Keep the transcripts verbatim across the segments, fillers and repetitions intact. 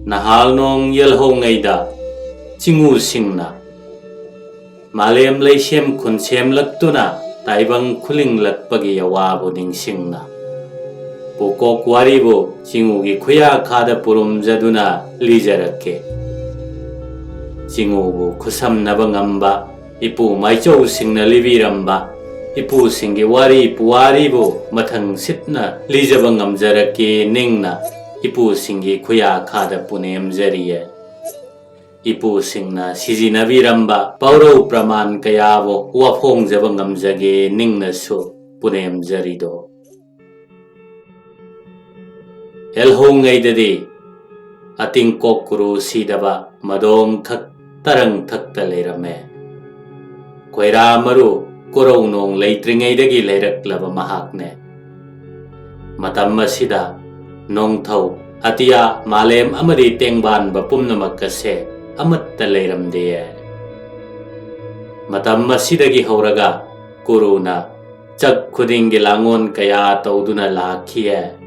ꯅꯍꯥꯜ ꯅꯣꯡ ꯌꯦꯜꯍꯧꯉꯩꯗ ꯆꯤꯡꯎꯁꯤꯡꯅ ꯃꯥꯂꯦꯝ ꯂꯩꯁꯦꯝ ꯈꯨꯟꯁꯦꯝꯂꯛꯇꯨꯅ ꯇꯥꯏꯕꯪ ꯈꯨꯂꯤꯡꯂꯛꯄꯒꯤ ꯑꯋꯥꯕꯨ ꯅꯤꯡꯁꯤꯡꯅ ꯄꯨꯀꯣꯛ ꯋꯥꯔꯤꯕꯨ ꯆꯤꯡꯎꯒꯤ ꯈꯨꯌꯥꯈꯥꯗ ꯄꯨꯔꯨꯝꯖꯗꯨꯅ ꯂꯤꯖꯔꯛꯀꯦ꯫ ꯆꯤꯡꯎꯕꯨ ꯈꯨꯠꯁꯝꯅꯕ ꯉꯝꯕ ꯏꯄꯨ ꯃꯥꯏꯆꯧꯁꯤꯡꯅ ꯂꯤꯕꯤꯔꯝꯕ ꯏꯄꯨꯁꯤꯡꯒꯤ ꯋꯥꯔꯤ ꯄꯨꯋꯥꯔꯤꯕꯨ ꯃꯊꯪ ꯁꯤꯠꯅ ꯂꯤꯖꯕ ꯉꯝꯖꯔꯛꯀꯦ ꯅꯤꯡꯅ ꯏꯄꯨꯁꯤꯡꯒꯤ ꯈꯨꯌꯥꯈꯥꯗ ꯄꯨꯅꯦꯝꯖꯔꯤꯌꯦ꯫ ꯏꯄꯨꯁꯤꯡꯅ ꯁꯤꯖꯤꯟꯅꯕꯤꯔꯝꯕ ꯄꯥꯎꯔꯧ ꯄ꯭ꯔꯃꯥꯟ ꯀꯌꯥꯕꯨ ꯋꯥꯐꯣꯡꯖꯕ ꯉꯝꯖꯒꯦ ꯅꯤꯡꯅꯁꯨ ꯄꯨꯅꯦꯝꯖꯔꯤꯗꯣ꯫ ꯍꯦꯜꯍꯧꯉꯩꯗꯗꯤ ꯑꯇꯤꯡꯀꯣꯛ ꯀꯨꯔꯨ ꯁꯤꯗꯕ ꯃꯗꯣꯝ ꯈꯛ ꯇꯔꯪ ꯊꯛꯇ ꯂꯩꯔꯝꯃꯦ꯫ ꯈꯣꯏꯔꯥ ꯃꯔꯨ ꯀꯣꯔꯧ ꯅꯣꯡ ꯂꯩꯇ꯭ꯔꯤꯉꯩꯗꯒꯤ ꯂꯩꯔꯛꯂꯕ ꯃꯍꯥꯛꯅꯦ꯫ ꯃꯇꯝ ꯑꯁꯤꯗ ꯅꯣꯡꯊꯧ, ꯑꯇꯤꯌꯥ, ꯃꯥꯂꯦꯝ ꯑꯃꯗꯤ ꯇꯦꯡꯕꯥꯟꯕ ꯄꯨꯝꯅꯃꯛ ꯑꯁꯦ ꯑꯃꯠꯇ ꯂꯩꯔꯝꯗꯦ꯫ ꯃꯇꯝ ꯑꯁꯤꯗꯒꯤ ꯍꯧꯔꯒ ꯀꯨꯔꯨꯅ ꯆꯛ ꯈꯨꯗꯤꯡꯒꯤ ꯂꯥꯡꯑꯣꯟ ꯀꯌꯥ ꯇꯧꯗꯨꯅ ꯂꯥꯛꯈꯤꯌꯦ꯫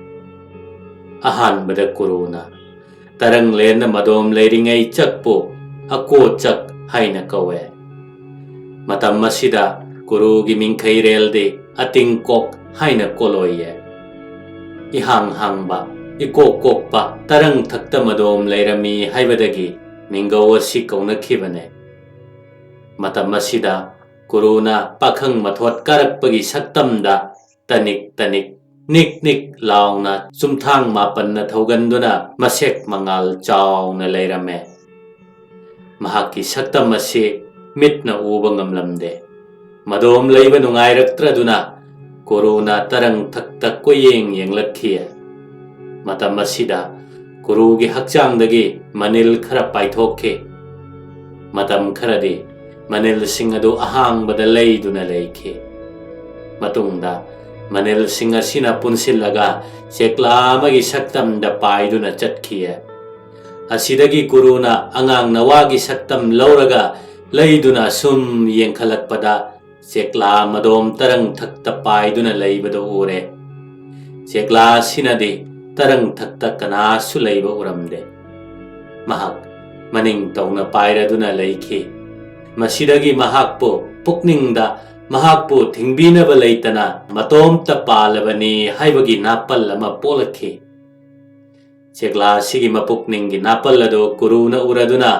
ꯑꯍꯥꯟꯕꯗ ꯀꯨꯔꯨꯅ ꯇꯔꯪꯂꯦꯟꯗ ꯃꯗꯣꯝ ꯂꯩꯔꯤꯉꯩ ꯆꯛꯄꯨ ꯑꯀꯣ ꯆꯛ ꯍꯥꯏꯅ ꯀꯧꯋꯦ꯫ ꯃꯇꯝ ꯑꯁꯤꯗ ꯀꯨꯔꯨꯒꯤ ꯃꯤꯡꯈꯩꯔꯦꯜꯗꯤ ꯑꯇꯤꯡꯀꯣꯛ ꯍꯥꯏꯅ ꯀꯣꯂꯣꯏꯌꯦ꯫ ꯏꯍꯥꯡ ꯍꯥꯡꯕ, ꯏꯀꯣꯛ ꯀꯣꯛꯄ ꯇꯔꯪ ꯊꯛꯇ ꯃꯗꯣꯝ ꯂꯩꯔꯝꯃꯤ ꯍꯥꯏꯕꯗꯒꯤ ꯃꯤꯡꯒꯧ ꯑꯁꯤ ꯀꯧꯅꯈꯤꯕꯅꯦ꯫ ꯃꯇꯝ ꯑꯁꯤꯗ ꯀꯨꯔꯨꯅ ꯄꯥꯈꯪ ꯃꯊꯣꯠ ꯀꯥꯔꯛꯄꯒꯤ ꯁꯛꯇꯝꯗ ꯇꯅꯤꯛ ꯇꯅꯤꯛ, ꯅꯤꯛ ꯅꯤꯛ ꯂꯥꯎꯅ ꯆꯨꯝꯊꯥꯡ ꯃꯥꯄꯟꯅ ꯊꯧꯒꯟꯗꯨꯅ ꯃꯁꯦꯛ ꯃꯉꯥꯜ ꯆꯥꯎꯅ ꯂꯩꯔꯝꯃꯦ꯫ ꯃꯍꯥꯛꯀꯤ ꯁꯛꯇꯝ ꯑꯁꯤ ꯃꯤꯠꯅ ꯎꯕ ꯉꯝꯂꯝꯗꯦ꯫ ꯃꯗꯣꯝ ꯂꯩꯕ ꯅꯨꯡꯉꯥꯏꯔꯛꯇ꯭ꯔꯗꯨꯅ ꯀꯨꯔꯨꯅ ꯇꯔꯪ ꯊꯛꯇ ꯀꯣꯏꯌꯦꯡ ꯌꯦꯡꯂꯛꯈꯤ꯫ ꯃꯇꯝ ꯑꯁꯤꯗ ꯀꯨꯔꯨꯒꯤ ꯍꯛꯆꯥꯡꯗꯒꯤ ꯃꯅꯤꯜ ꯈꯔ ꯄꯥꯏꯊꯣꯛꯈꯤ꯫ ꯃꯇꯝ ꯈꯔꯗꯤ ꯃꯅꯤꯜꯁꯤꯡ ꯑꯗꯨ ꯑꯍꯥꯡꯕꯗ ꯂꯩꯗꯨꯅ ꯂꯩꯈꯤ꯫ ꯃꯇꯨꯡꯗ ꯃꯅꯤꯜꯁꯤꯡ ꯑꯁꯤꯅ ꯄꯨꯟꯁꯤꯜꯂꯒ ꯆꯦꯛꯂꯥ ꯑꯃꯒꯤ ꯁꯛꯇꯝꯗ ꯄꯥꯏꯗꯨꯅ ꯆꯠꯈꯤ꯫ ꯑꯁꯤꯗꯒꯤ ꯀꯨꯔꯨꯅ ꯑꯉꯥꯡ ꯅꯋꯥꯒꯤ ꯁꯛꯇꯝ ꯂꯧꯔꯒ ꯂꯩꯗꯨꯅ ꯁꯨꯝ ꯌꯦꯡꯈꯠꯂꯛꯄꯗ ꯆꯦꯛꯂꯥ ꯃꯗꯣꯝ ꯇꯔꯪ ꯊꯛꯇ ꯄꯥꯏꯗꯨꯅ ꯂꯩꯕꯗꯨ ꯎꯔꯦ꯫ ꯆꯦꯛꯂꯥ ꯑꯁꯤꯅꯗꯤ ꯇꯔꯪ ꯊꯛꯇ ꯀꯅꯥꯁꯨ ꯂꯩꯕ ꯎꯔꯝꯗꯦ꯫ ꯃꯍꯥꯛ ꯃꯅꯤꯡ ꯇꯧꯅ ꯄꯥꯏꯔꯗꯨꯅ ꯂꯩꯈꯤ꯫ ꯃꯁꯤꯗꯒꯤ ꯃꯍꯥꯛꯄꯨ ꯄꯨꯛꯅꯤꯡꯗ ꯃꯍꯥꯛꯄꯨ ꯊꯤꯡꯕꯤꯅꯕ ꯂꯩꯇꯅ ꯃꯇꯣꯝꯇ ꯄꯥꯜꯂꯕꯅꯤ ꯍꯥꯏꯕꯒꯤ ꯅꯥꯄꯜ ꯑꯃ ꯄꯣꯛꯂꯛꯈꯤ꯫ ꯆꯦꯛꯂꯥ ꯑꯁꯤꯒꯤ ꯃꯄꯨꯛꯅꯤꯡꯒꯤ ꯅꯥꯄꯜ ꯑꯗꯨ ꯀꯨꯔꯨꯅ ꯎꯔꯗꯨꯅ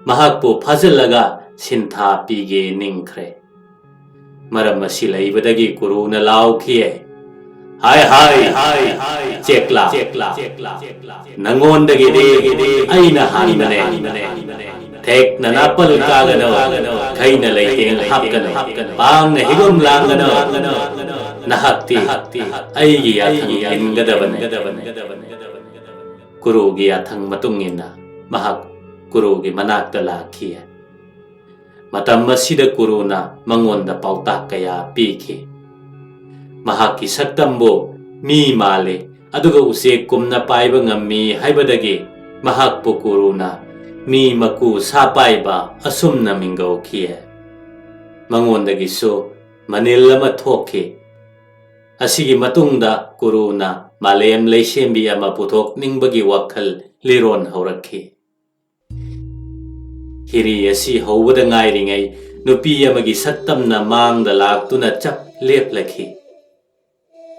ꯃꯍꯥꯛꯄꯨ ꯐꯥꯖꯤꯜꯂꯒ ꯁꯤꯟꯊꯥ ꯄꯤꯒꯦ ꯅꯤꯡꯈ꯭ꯔꯦ꯫ ꯃꯔꯝ ꯑꯁꯤ ꯂꯩꯕꯗꯒꯤ ꯀꯨꯔꯨꯅ ꯂꯥꯎꯈꯤꯌꯦ, "ꯍꯥꯏ ꯍꯥꯏ, ꯆꯦꯛꯂꯥ, ꯅꯪꯉꯣꯟꯗꯒꯤꯗꯤ ꯑꯩꯅ ꯍꯥꯟꯕꯅꯦ꯫ ꯊꯦꯛꯅ ꯅꯥꯄꯜ ꯀꯥꯒꯅꯨ, ꯈꯩꯅ ꯂꯩꯇꯦꯡ ꯍꯥꯞꯀꯅꯨ, ꯄꯥꯡꯅ ꯍꯤꯒꯨꯝ ꯂꯥꯡꯒꯅꯨ꯫ ꯅꯍꯥꯛꯇꯤ ꯑꯩꯒꯤ ꯌꯥꯊꯪ ꯏꯟꯒꯗꯕꯅꯤ꯫" ꯀꯨꯔꯨꯒꯤ ꯌꯥꯊꯪ ꯃꯇꯨꯡ ꯏꯟꯅ ꯃꯍꯥꯛ ꯀꯨꯔꯨꯒꯤ ꯃꯅꯥꯛꯇ ꯂꯥꯛꯈꯤ꯫ ꯃꯇꯝ ꯑꯁꯤꯗ ꯀꯨꯔꯨꯅ ꯃꯉꯣꯟꯗ ꯄꯥꯎꯇꯥꯛ ꯀꯌꯥ ꯄꯤꯈꯤ꯫ ꯃꯍꯥꯛꯀꯤ ꯁꯛꯇꯝꯕꯨ ꯃꯤ ꯃꯥꯜꯂꯤ, ꯑꯗꯨꯒ ꯎꯆꯦꯛ ꯀꯨꯝꯅ ꯄꯥꯏꯕ ꯉꯝꯃꯤ ꯍꯥꯏꯕꯗꯒꯤ ꯃꯍꯥꯛꯄꯨ ꯀꯨꯔꯨꯅ ꯃꯤ ꯃꯀꯨ ꯁꯥ ꯄꯥꯏꯕ ꯑꯁꯨꯝꯅ ꯃꯤꯡꯒꯧꯈꯤ꯫ ꯃꯉꯣꯟꯗꯒꯤꯁꯨ ꯃꯅꯤꯜ ꯑꯃ ꯊꯣꯛꯈꯤ꯫ ꯑꯁꯤꯒꯤ ꯃꯇꯨꯡꯗ ꯀꯨꯔꯨꯅ ꯃꯥꯂꯦꯝ ꯂꯩꯁꯦꯝꯕꯤ ꯑꯃ ꯄꯨꯊꯣꯛꯅꯤꯡꯕꯒꯤ ꯋꯥꯈꯜ ꯂꯤꯔꯣꯟ ꯍꯧꯔꯛꯈꯤ꯫ ꯍꯤꯔꯤ ꯑꯁꯤ ꯍꯧꯕꯗ ꯉꯥꯏꯔꯤꯉꯩ ꯅꯨꯄꯤ ꯑꯃꯒꯤ ꯁꯛꯇꯝꯅ ꯃꯥꯡꯗ ꯂꯥꯛꯇꯨꯅ ꯆꯞ ꯂꯦꯞꯂꯛꯈꯤ꯫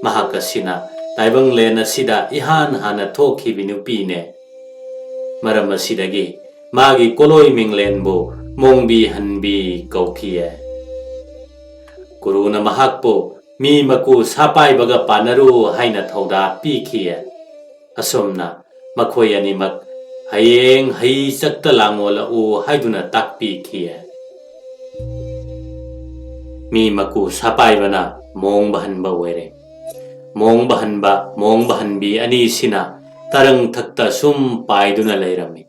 ꯃꯍꯥꯛ ꯑꯁꯤꯅ ꯇꯥꯏꯕꯪꯂꯦꯟ ꯑꯁꯤꯗ ꯏꯍꯥꯟ ꯍꯥꯟꯅ ꯊꯣꯛꯈꯤꯕꯤ ꯅꯨꯄꯤꯅꯦ꯫ ꯃꯔꯝ ꯑꯁꯤꯗꯒꯤ ꯃꯥꯒꯤ ꯀꯣꯂꯣꯏ ꯃꯤꯡꯂꯦꯟꯕꯨ ꯃꯣꯡꯕꯤ ꯍꯟꯕꯤ ꯀꯧꯈꯤꯌꯦ꯫ ꯀꯨꯔꯨꯅ ꯃꯍꯥꯛꯄꯨ ꯃꯤ ꯃꯀꯨ ꯁꯥꯄꯥꯏꯕꯒ ꯄꯥꯟꯅꯔꯨ ꯍꯥꯏꯅ ꯊꯧꯗꯥ ꯄꯤꯈꯤꯌꯦ꯫ ꯑꯁꯨꯝꯅ ꯃꯈꯣꯏ ꯑꯅꯤꯃꯛ ꯍꯌꯦꯡ ꯍꯩ ꯆꯛꯇ ꯂꯥꯡꯉꯣꯜꯂꯛꯎ ꯍꯥꯏꯗꯨꯅ ꯇꯥꯛꯄꯤꯈꯤꯌꯦ꯫ ꯃꯤ ꯃꯀꯨ ꯁꯥꯄꯥꯏꯕꯅ ꯃꯣꯡꯕ ꯍꯟꯕ ꯑꯣꯏꯔꯦ꯫ ꯃꯣꯡꯕ ꯍꯟꯕ, ꯃꯣꯡꯕ ꯍꯟꯕꯤ ꯑꯅꯤꯁꯤꯅ ꯇꯔꯪ ꯊꯛꯇ ꯁꯨꯝ ꯄꯥꯏꯗꯨꯅ ꯂꯩꯔꯝꯃꯤ꯫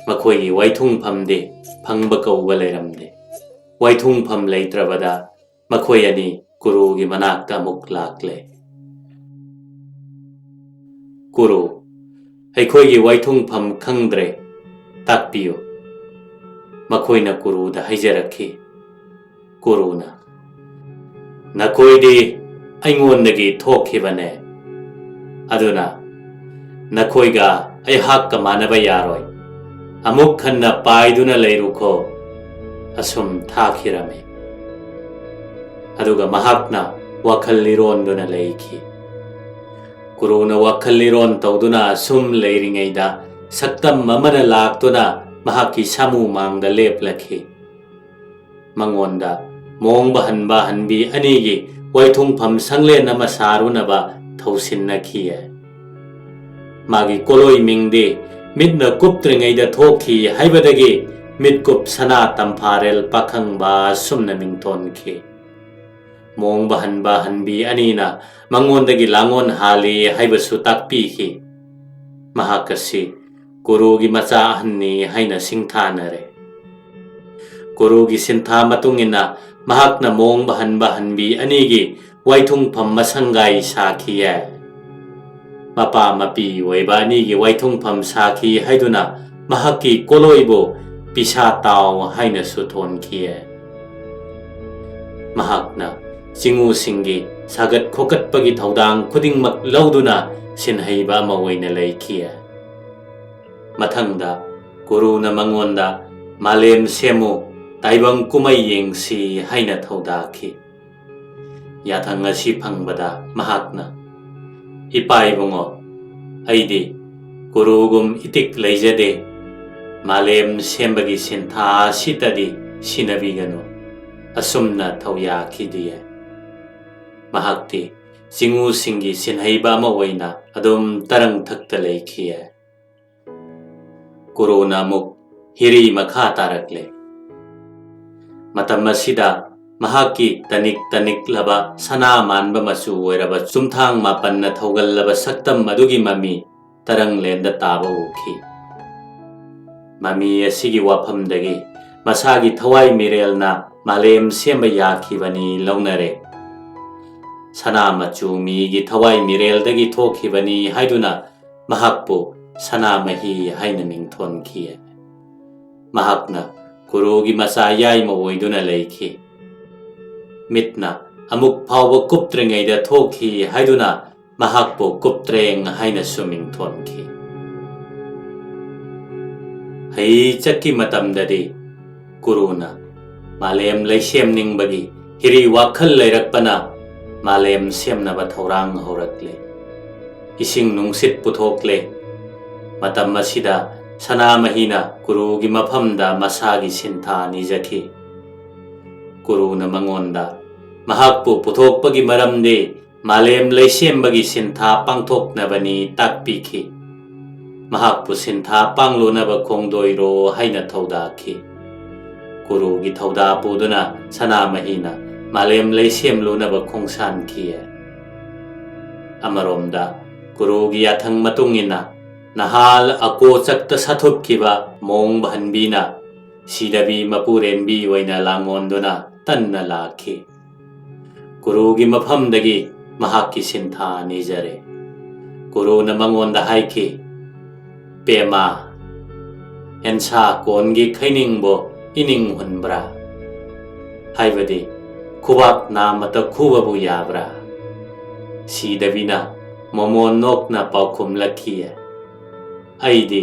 ꯃꯈꯣꯏꯒꯤ ꯋꯥꯏꯊꯨꯡꯐꯝꯗꯤ ꯐꯪꯕ ꯀꯧꯕ ꯂꯩꯔꯝꯗꯦ꯫ ꯋꯥꯏꯊꯨꯡꯐꯝ ꯂꯩꯇ꯭ꯔꯕꯗ ꯃꯈꯣꯏ ꯑꯅꯤ ꯀꯨꯔꯨꯒꯤ ꯃꯅꯥꯛꯇ ꯑꯃꯨꯛ ꯂꯥꯛꯂꯦ꯫ "ꯀꯨꯔꯨ, ꯑꯩꯈꯣꯏꯒꯤ ꯋꯥꯏꯊꯨꯡꯐꯝ ꯈꯪꯗ꯭ꯔꯦ, ꯇꯥꯛꯄꯤꯌꯨ꯫" ꯃꯈꯣꯏꯅ ꯀꯨꯔꯨꯗ ꯍꯥꯏꯖꯔꯛꯈꯤ꯫ ꯀꯨꯔꯨꯅ, "ꯅꯈꯣꯏꯗꯤ ꯑꯩꯉꯣꯟꯗꯒꯤ ꯊꯣꯛꯈꯤꯕꯅꯦ, ꯑꯗꯨꯅ ꯅꯈꯣꯏꯒ ꯑꯩꯍꯥꯛꯀ ꯃꯥꯟꯅꯕ ꯌꯥꯔꯣꯏ꯫ ꯑꯃꯨꯛ ꯍꯟꯅ ꯄꯥꯏꯗꯨꯅ ꯂꯩꯔꯨꯈꯣ꯫ ꯑꯁꯨꯝ ꯊꯥꯈꯤꯔꯝꯃꯤ꯫ ꯑꯗꯨꯒ ꯃꯍꯥꯛꯅ ꯋꯥꯈꯜ ꯂꯤꯔꯣꯟꯗꯨꯅ ꯂꯩꯈꯤ꯫ ꯀꯨꯔꯨꯅ ꯋꯥꯈꯜ ꯂꯤꯔꯣꯟ ꯇꯧꯗꯨꯅ ꯑꯁꯨꯝ ꯂꯩꯔꯤꯉꯩꯗ ꯁꯛꯇꯝ ꯑꯃꯅ ꯂꯥꯛꯇꯨꯅ ꯃꯍꯥꯛꯀꯤ ꯁꯥꯃꯨ ꯃꯥꯡꯗ ꯂꯦꯞꯂꯛꯈꯤ꯫ ꯃꯉꯣꯟꯗ ꯃꯣꯡꯕ ꯍꯟꯕ ꯍꯟꯕꯤ ꯑꯅꯤꯒꯤ ꯋꯥꯏꯊꯨꯡꯐꯝ ꯁꯪꯂꯦꯟ ꯑꯃ ꯁꯥꯔꯨꯅꯕ ꯊꯧꯁꯤꯟꯅꯈꯤꯌꯦ꯫ ꯃꯥꯒꯤ ꯀꯣꯂꯣꯏ ꯃꯤꯡꯗꯤ ꯃꯤꯠꯅ ꯀꯨꯞꯇ꯭ꯔꯤꯉꯩꯗ ꯊꯣꯛꯈꯤ ꯍꯥꯏꯕꯗꯒꯤ ꯃꯤꯠꯀꯨꯞ ꯁꯅꯥ ꯇꯝꯐꯥꯔꯦꯜ ꯄꯥꯈꯪꯕ ꯑꯁꯨꯝꯅ ꯃꯤꯡꯊꯣꯟꯈꯤ꯫ ꯃꯣꯡꯕ ꯍꯟꯕ ꯍꯟꯕꯤ ꯑꯅꯤꯅ ꯃꯉꯣꯟꯗꯒꯤ ꯂꯥꯡꯑꯣꯟ ꯍꯥꯜꯂꯤ ꯍꯥꯏꯕꯁꯨ ꯇꯥꯛꯄꯤꯈꯤ꯫ ꯃꯍꯥꯛ ꯑꯁꯤ ꯀꯨꯔꯨꯒꯤ ꯃꯆꯥ ꯑꯍꯟꯅꯤ ꯍꯥꯏꯅ ꯁꯤꯡꯊꯥꯅꯔꯦ꯫ ꯀꯨꯔꯨꯒꯤ ꯁꯤꯟꯊꯥ ꯃꯇꯨꯡ ꯏꯟꯅ ꯃꯍꯥꯛꯅ ꯃꯣꯡꯕ ꯍꯟꯕ ꯍꯟꯕꯤ ꯑꯅꯤꯒꯤ ꯋꯥꯏꯊꯨꯡꯐꯝ ꯃꯁꯪꯒꯥꯏ ꯁꯥꯈꯤꯌꯦ꯫ ꯃꯄꯥ ꯃꯄꯤ ꯑꯣꯏꯕ ꯑꯅꯤꯒꯤ ꯋꯥꯏꯊꯨꯡꯐꯝ ꯁꯥꯈꯤ ꯍꯥꯏꯗꯨꯅ ꯃꯍꯥꯛꯀꯤ ꯀꯣꯂꯣꯏꯕꯨ ꯄꯤꯁꯥ ꯇꯥꯎ ꯍꯥꯏꯅꯁꯨ ꯊꯣꯟꯈꯤꯌꯦ꯫ ꯃꯍꯥꯛꯅ ꯆꯤꯡꯉꯨꯁꯤꯡꯒꯤ ꯁꯥꯒꯠ ꯈꯣꯀꯠꯄꯒꯤ ꯊꯧꯗꯥꯡ ꯈꯨꯗꯤꯡꯃꯛ ꯂꯧꯗꯨꯅ ꯁꯤꯟꯍꯩꯕ ꯑꯃ ꯑꯣꯏꯅ ꯂꯩꯈꯤꯌꯦ꯫ ꯃꯊꯪꯗ ꯀꯨꯔꯨꯅ ꯃꯉꯣꯟꯗ "ꯃꯥꯂꯦꯝ ꯁꯦꯝꯃꯨ, ꯇꯥꯏꯕꯪ ꯀꯨꯝꯍꯩ ꯌꯦꯡꯁꯤ" ꯍꯥꯏꯅ ꯊꯧꯗꯥꯈꯤ꯫ ꯌꯥꯊꯪ ꯑꯁꯤ ꯐꯪꯕꯗ ꯃꯍꯥꯛꯅ, "ꯏꯄꯥ ꯏꯕꯨꯡꯉꯣ, ꯑꯩꯗꯤ ꯀꯨꯔꯨꯒꯨꯝ ꯏꯇꯤꯛ ꯂꯩꯖꯗꯦ꯫ ꯃꯥꯂꯦꯝ ꯁꯦꯝꯕꯒꯤ ꯁꯤꯟꯊꯥ ꯑꯁꯤꯇꯗꯤ ꯁꯤꯟꯅꯕꯤꯒꯅꯨ"꯫ ꯑꯁꯨꯝꯅ ꯊꯧꯌꯥꯈꯤꯗꯦ꯫ ꯃꯍꯥꯛꯇꯤ ꯆꯤꯡꯉꯨꯁꯤꯡꯒꯤ ꯁꯤꯟꯍꯩꯕ ꯑꯃ ꯑꯣꯏꯅ ꯑꯗꯨꯝ ꯇꯔꯪ ꯊꯛꯇ ꯂꯩꯈꯤ꯫ ꯀꯨꯔꯨꯅ ꯑꯃꯨꯛ ꯍꯤꯔꯤ ꯃꯈꯥ ꯇꯥꯔꯛꯂꯦ꯫ ꯃꯇꯝ ꯑꯁꯤꯗ ꯃꯍꯥꯛꯀꯤ ꯇꯅꯤꯛ ꯇꯅꯤꯛꯂꯕ ꯁꯅꯥ ꯃꯥꯟꯕ ꯃꯆꯨ ꯑꯣꯏꯔꯕ ꯆꯨꯝꯊꯥꯡ ꯃꯥꯄꯟꯅ ꯊꯧꯒꯜꯂꯕ ꯁꯛꯇꯝ ꯑꯗꯨꯒꯤ ꯃꯃꯤ ꯇꯔꯪꯂꯦꯟꯗ ꯇꯥꯕ ꯎꯈꯤ꯫ ꯃꯃꯤ ꯑꯁꯤꯒꯤ ꯋꯥꯐꯝꯗꯒꯤ ꯃꯁꯥꯒꯤ ꯊꯋꯥꯏ ꯃꯤꯔꯦꯜꯅ ꯃꯥꯂꯦꯝ ꯁꯦꯝꯕ ꯌꯥꯈꯤꯕꯅꯤ ꯂꯧꯅꯔꯦ꯫ ꯁꯅꯥ ꯃꯆꯨ ꯃꯤꯒꯤ ꯊꯋꯥꯏ ꯃꯤꯔꯦꯜꯗꯒꯤ ꯊꯣꯛꯈꯤꯕꯅꯤ ꯍꯥꯏꯗꯨꯅ ꯃꯍꯥꯛꯄꯨ ꯁꯅꯥꯃꯍꯤ ꯍꯥꯏꯅ ꯃꯤꯡꯊꯣꯟꯈꯤ꯫ ꯃꯍꯥꯛꯅ ꯀꯨꯔꯨꯒꯤ ꯃꯆꯥ ꯌꯥꯏꯃ ꯑꯣꯏꯗꯨꯅ ꯂꯩꯈꯤ꯫ ꯃꯤꯠꯅ ꯑꯃꯨꯛ ꯐꯥꯎꯕ ꯀꯨꯞꯇ꯭ꯔꯤꯉꯩꯗ ꯊꯣꯛꯈꯤ ꯍꯥꯏꯗꯨꯅ ꯃꯍꯥꯛꯄꯨ ꯀꯨꯞꯇ꯭ꯔꯦꯡ ꯍꯥꯏꯅꯁꯨ ꯃꯤꯡꯊꯣꯟꯈꯤ꯫ ꯍꯩ ꯆꯠꯀꯤ ꯃꯇꯝꯗꯗꯤ ꯀꯨꯔꯨꯅ ꯃꯥꯂꯦꯝ ꯂꯩꯁꯦꯝꯅꯤꯡꯕꯒꯤ ꯍꯤꯔꯤ ꯋꯥꯈꯜ ꯂꯩꯔꯛꯄꯅ ꯃꯥꯂꯦꯝ ꯁꯦꯝꯅꯕ ꯊꯧꯔꯥꯡ ꯍꯧꯔꯛꯂꯦ꯫ ꯏꯁꯤꯡ ꯅꯨꯡꯁꯤꯠ ꯄꯨꯊꯣꯛꯂꯦ꯫ ꯃꯇꯝ ꯑꯁꯤꯗ ꯁꯅꯥꯃꯍꯤꯅ ꯀꯨꯔꯨꯒꯤ ꯃꯐꯝꯗ ꯃꯁꯥꯒꯤ ꯁꯤꯟꯊꯥ ꯅꯤꯖꯈꯤ꯫ ꯀꯨꯔꯨꯅ ꯃꯉꯣꯟꯗ ꯃꯍꯥꯛꯄꯨ ꯄꯨꯊꯣꯛꯄꯒꯤ ꯃꯔꯝꯗꯤ ꯃꯥꯂꯦꯝ ꯂꯩꯁꯦꯝꯕꯒꯤ ꯁꯤꯟꯊꯥ ꯄꯥꯡꯊꯣꯛꯅꯕꯅꯤ ꯇꯥꯛꯄꯤꯈꯤ꯫ ꯃꯍꯥꯛꯄꯨ ꯁꯤꯟꯊꯥ ꯄꯥꯡꯂꯨꯅꯕ ꯈꯣꯡꯗꯣꯏꯔꯣ ꯍꯥꯏꯅ ꯊꯧꯗꯥꯈꯤ꯫ ꯀꯨꯔꯨꯒꯤ ꯊꯧꯗꯥ ꯄꯨꯗꯨꯅ ꯁꯅꯥꯃꯍꯤꯅ ꯃꯥꯂꯦꯝ ꯂꯩꯁꯦꯝꯂꯨꯅꯕ ꯈꯣꯡꯁꯥꯟꯈꯤ꯫ ꯑꯃꯔꯣꯝꯗ ꯀꯨꯔꯨꯒꯤ ꯌꯥꯊꯪ ꯃꯇꯨꯡ ꯏꯟꯅ ꯅꯍꯥꯜ ꯑꯀꯣ ꯆꯛꯇ ꯁꯥꯊꯨꯞꯈꯤꯕ ꯃꯣꯡ ꯚꯟꯕꯤꯅ ꯁꯤꯗꯕꯤ ꯃꯄꯨꯔꯦꯟꯕꯤ ꯑꯣꯏꯅ ꯂꯥꯡꯑꯣꯟꯗꯨꯅ ꯇꯟꯅ ꯂꯥꯛꯈꯤ꯫ ꯀꯨꯔꯨꯒꯤ ꯃꯐꯝꯗꯒꯤ ꯃꯍꯥꯛꯀꯤ ꯁꯤꯟꯊꯥ ꯅꯤꯖꯔꯦ꯫ ꯀꯨꯔꯨꯅ ꯃꯉꯣꯟꯗ ꯍꯥꯏꯈꯤ, "ꯄꯦꯃꯥ, ꯑꯦꯟꯁꯥ ꯀꯣꯟꯒꯤ ꯈꯩꯅꯤꯡꯕꯨ ꯏꯅꯤꯡ ꯍꯨꯟꯕ꯭ꯔꯥ? ꯍꯥꯏꯕꯗꯤ ꯈꯨꯕꯥꯛ ꯅꯥꯝꯃꯇ ꯈꯨꯕꯕꯨ ꯌꯥꯕ꯭ꯔꯥ?" ꯁꯤꯗꯕꯤꯅ ꯃꯃꯣꯟ ꯅꯣꯛꯅ ꯄꯥꯎꯈꯨꯝꯂꯛꯈꯤ, "ꯑꯩꯗꯤ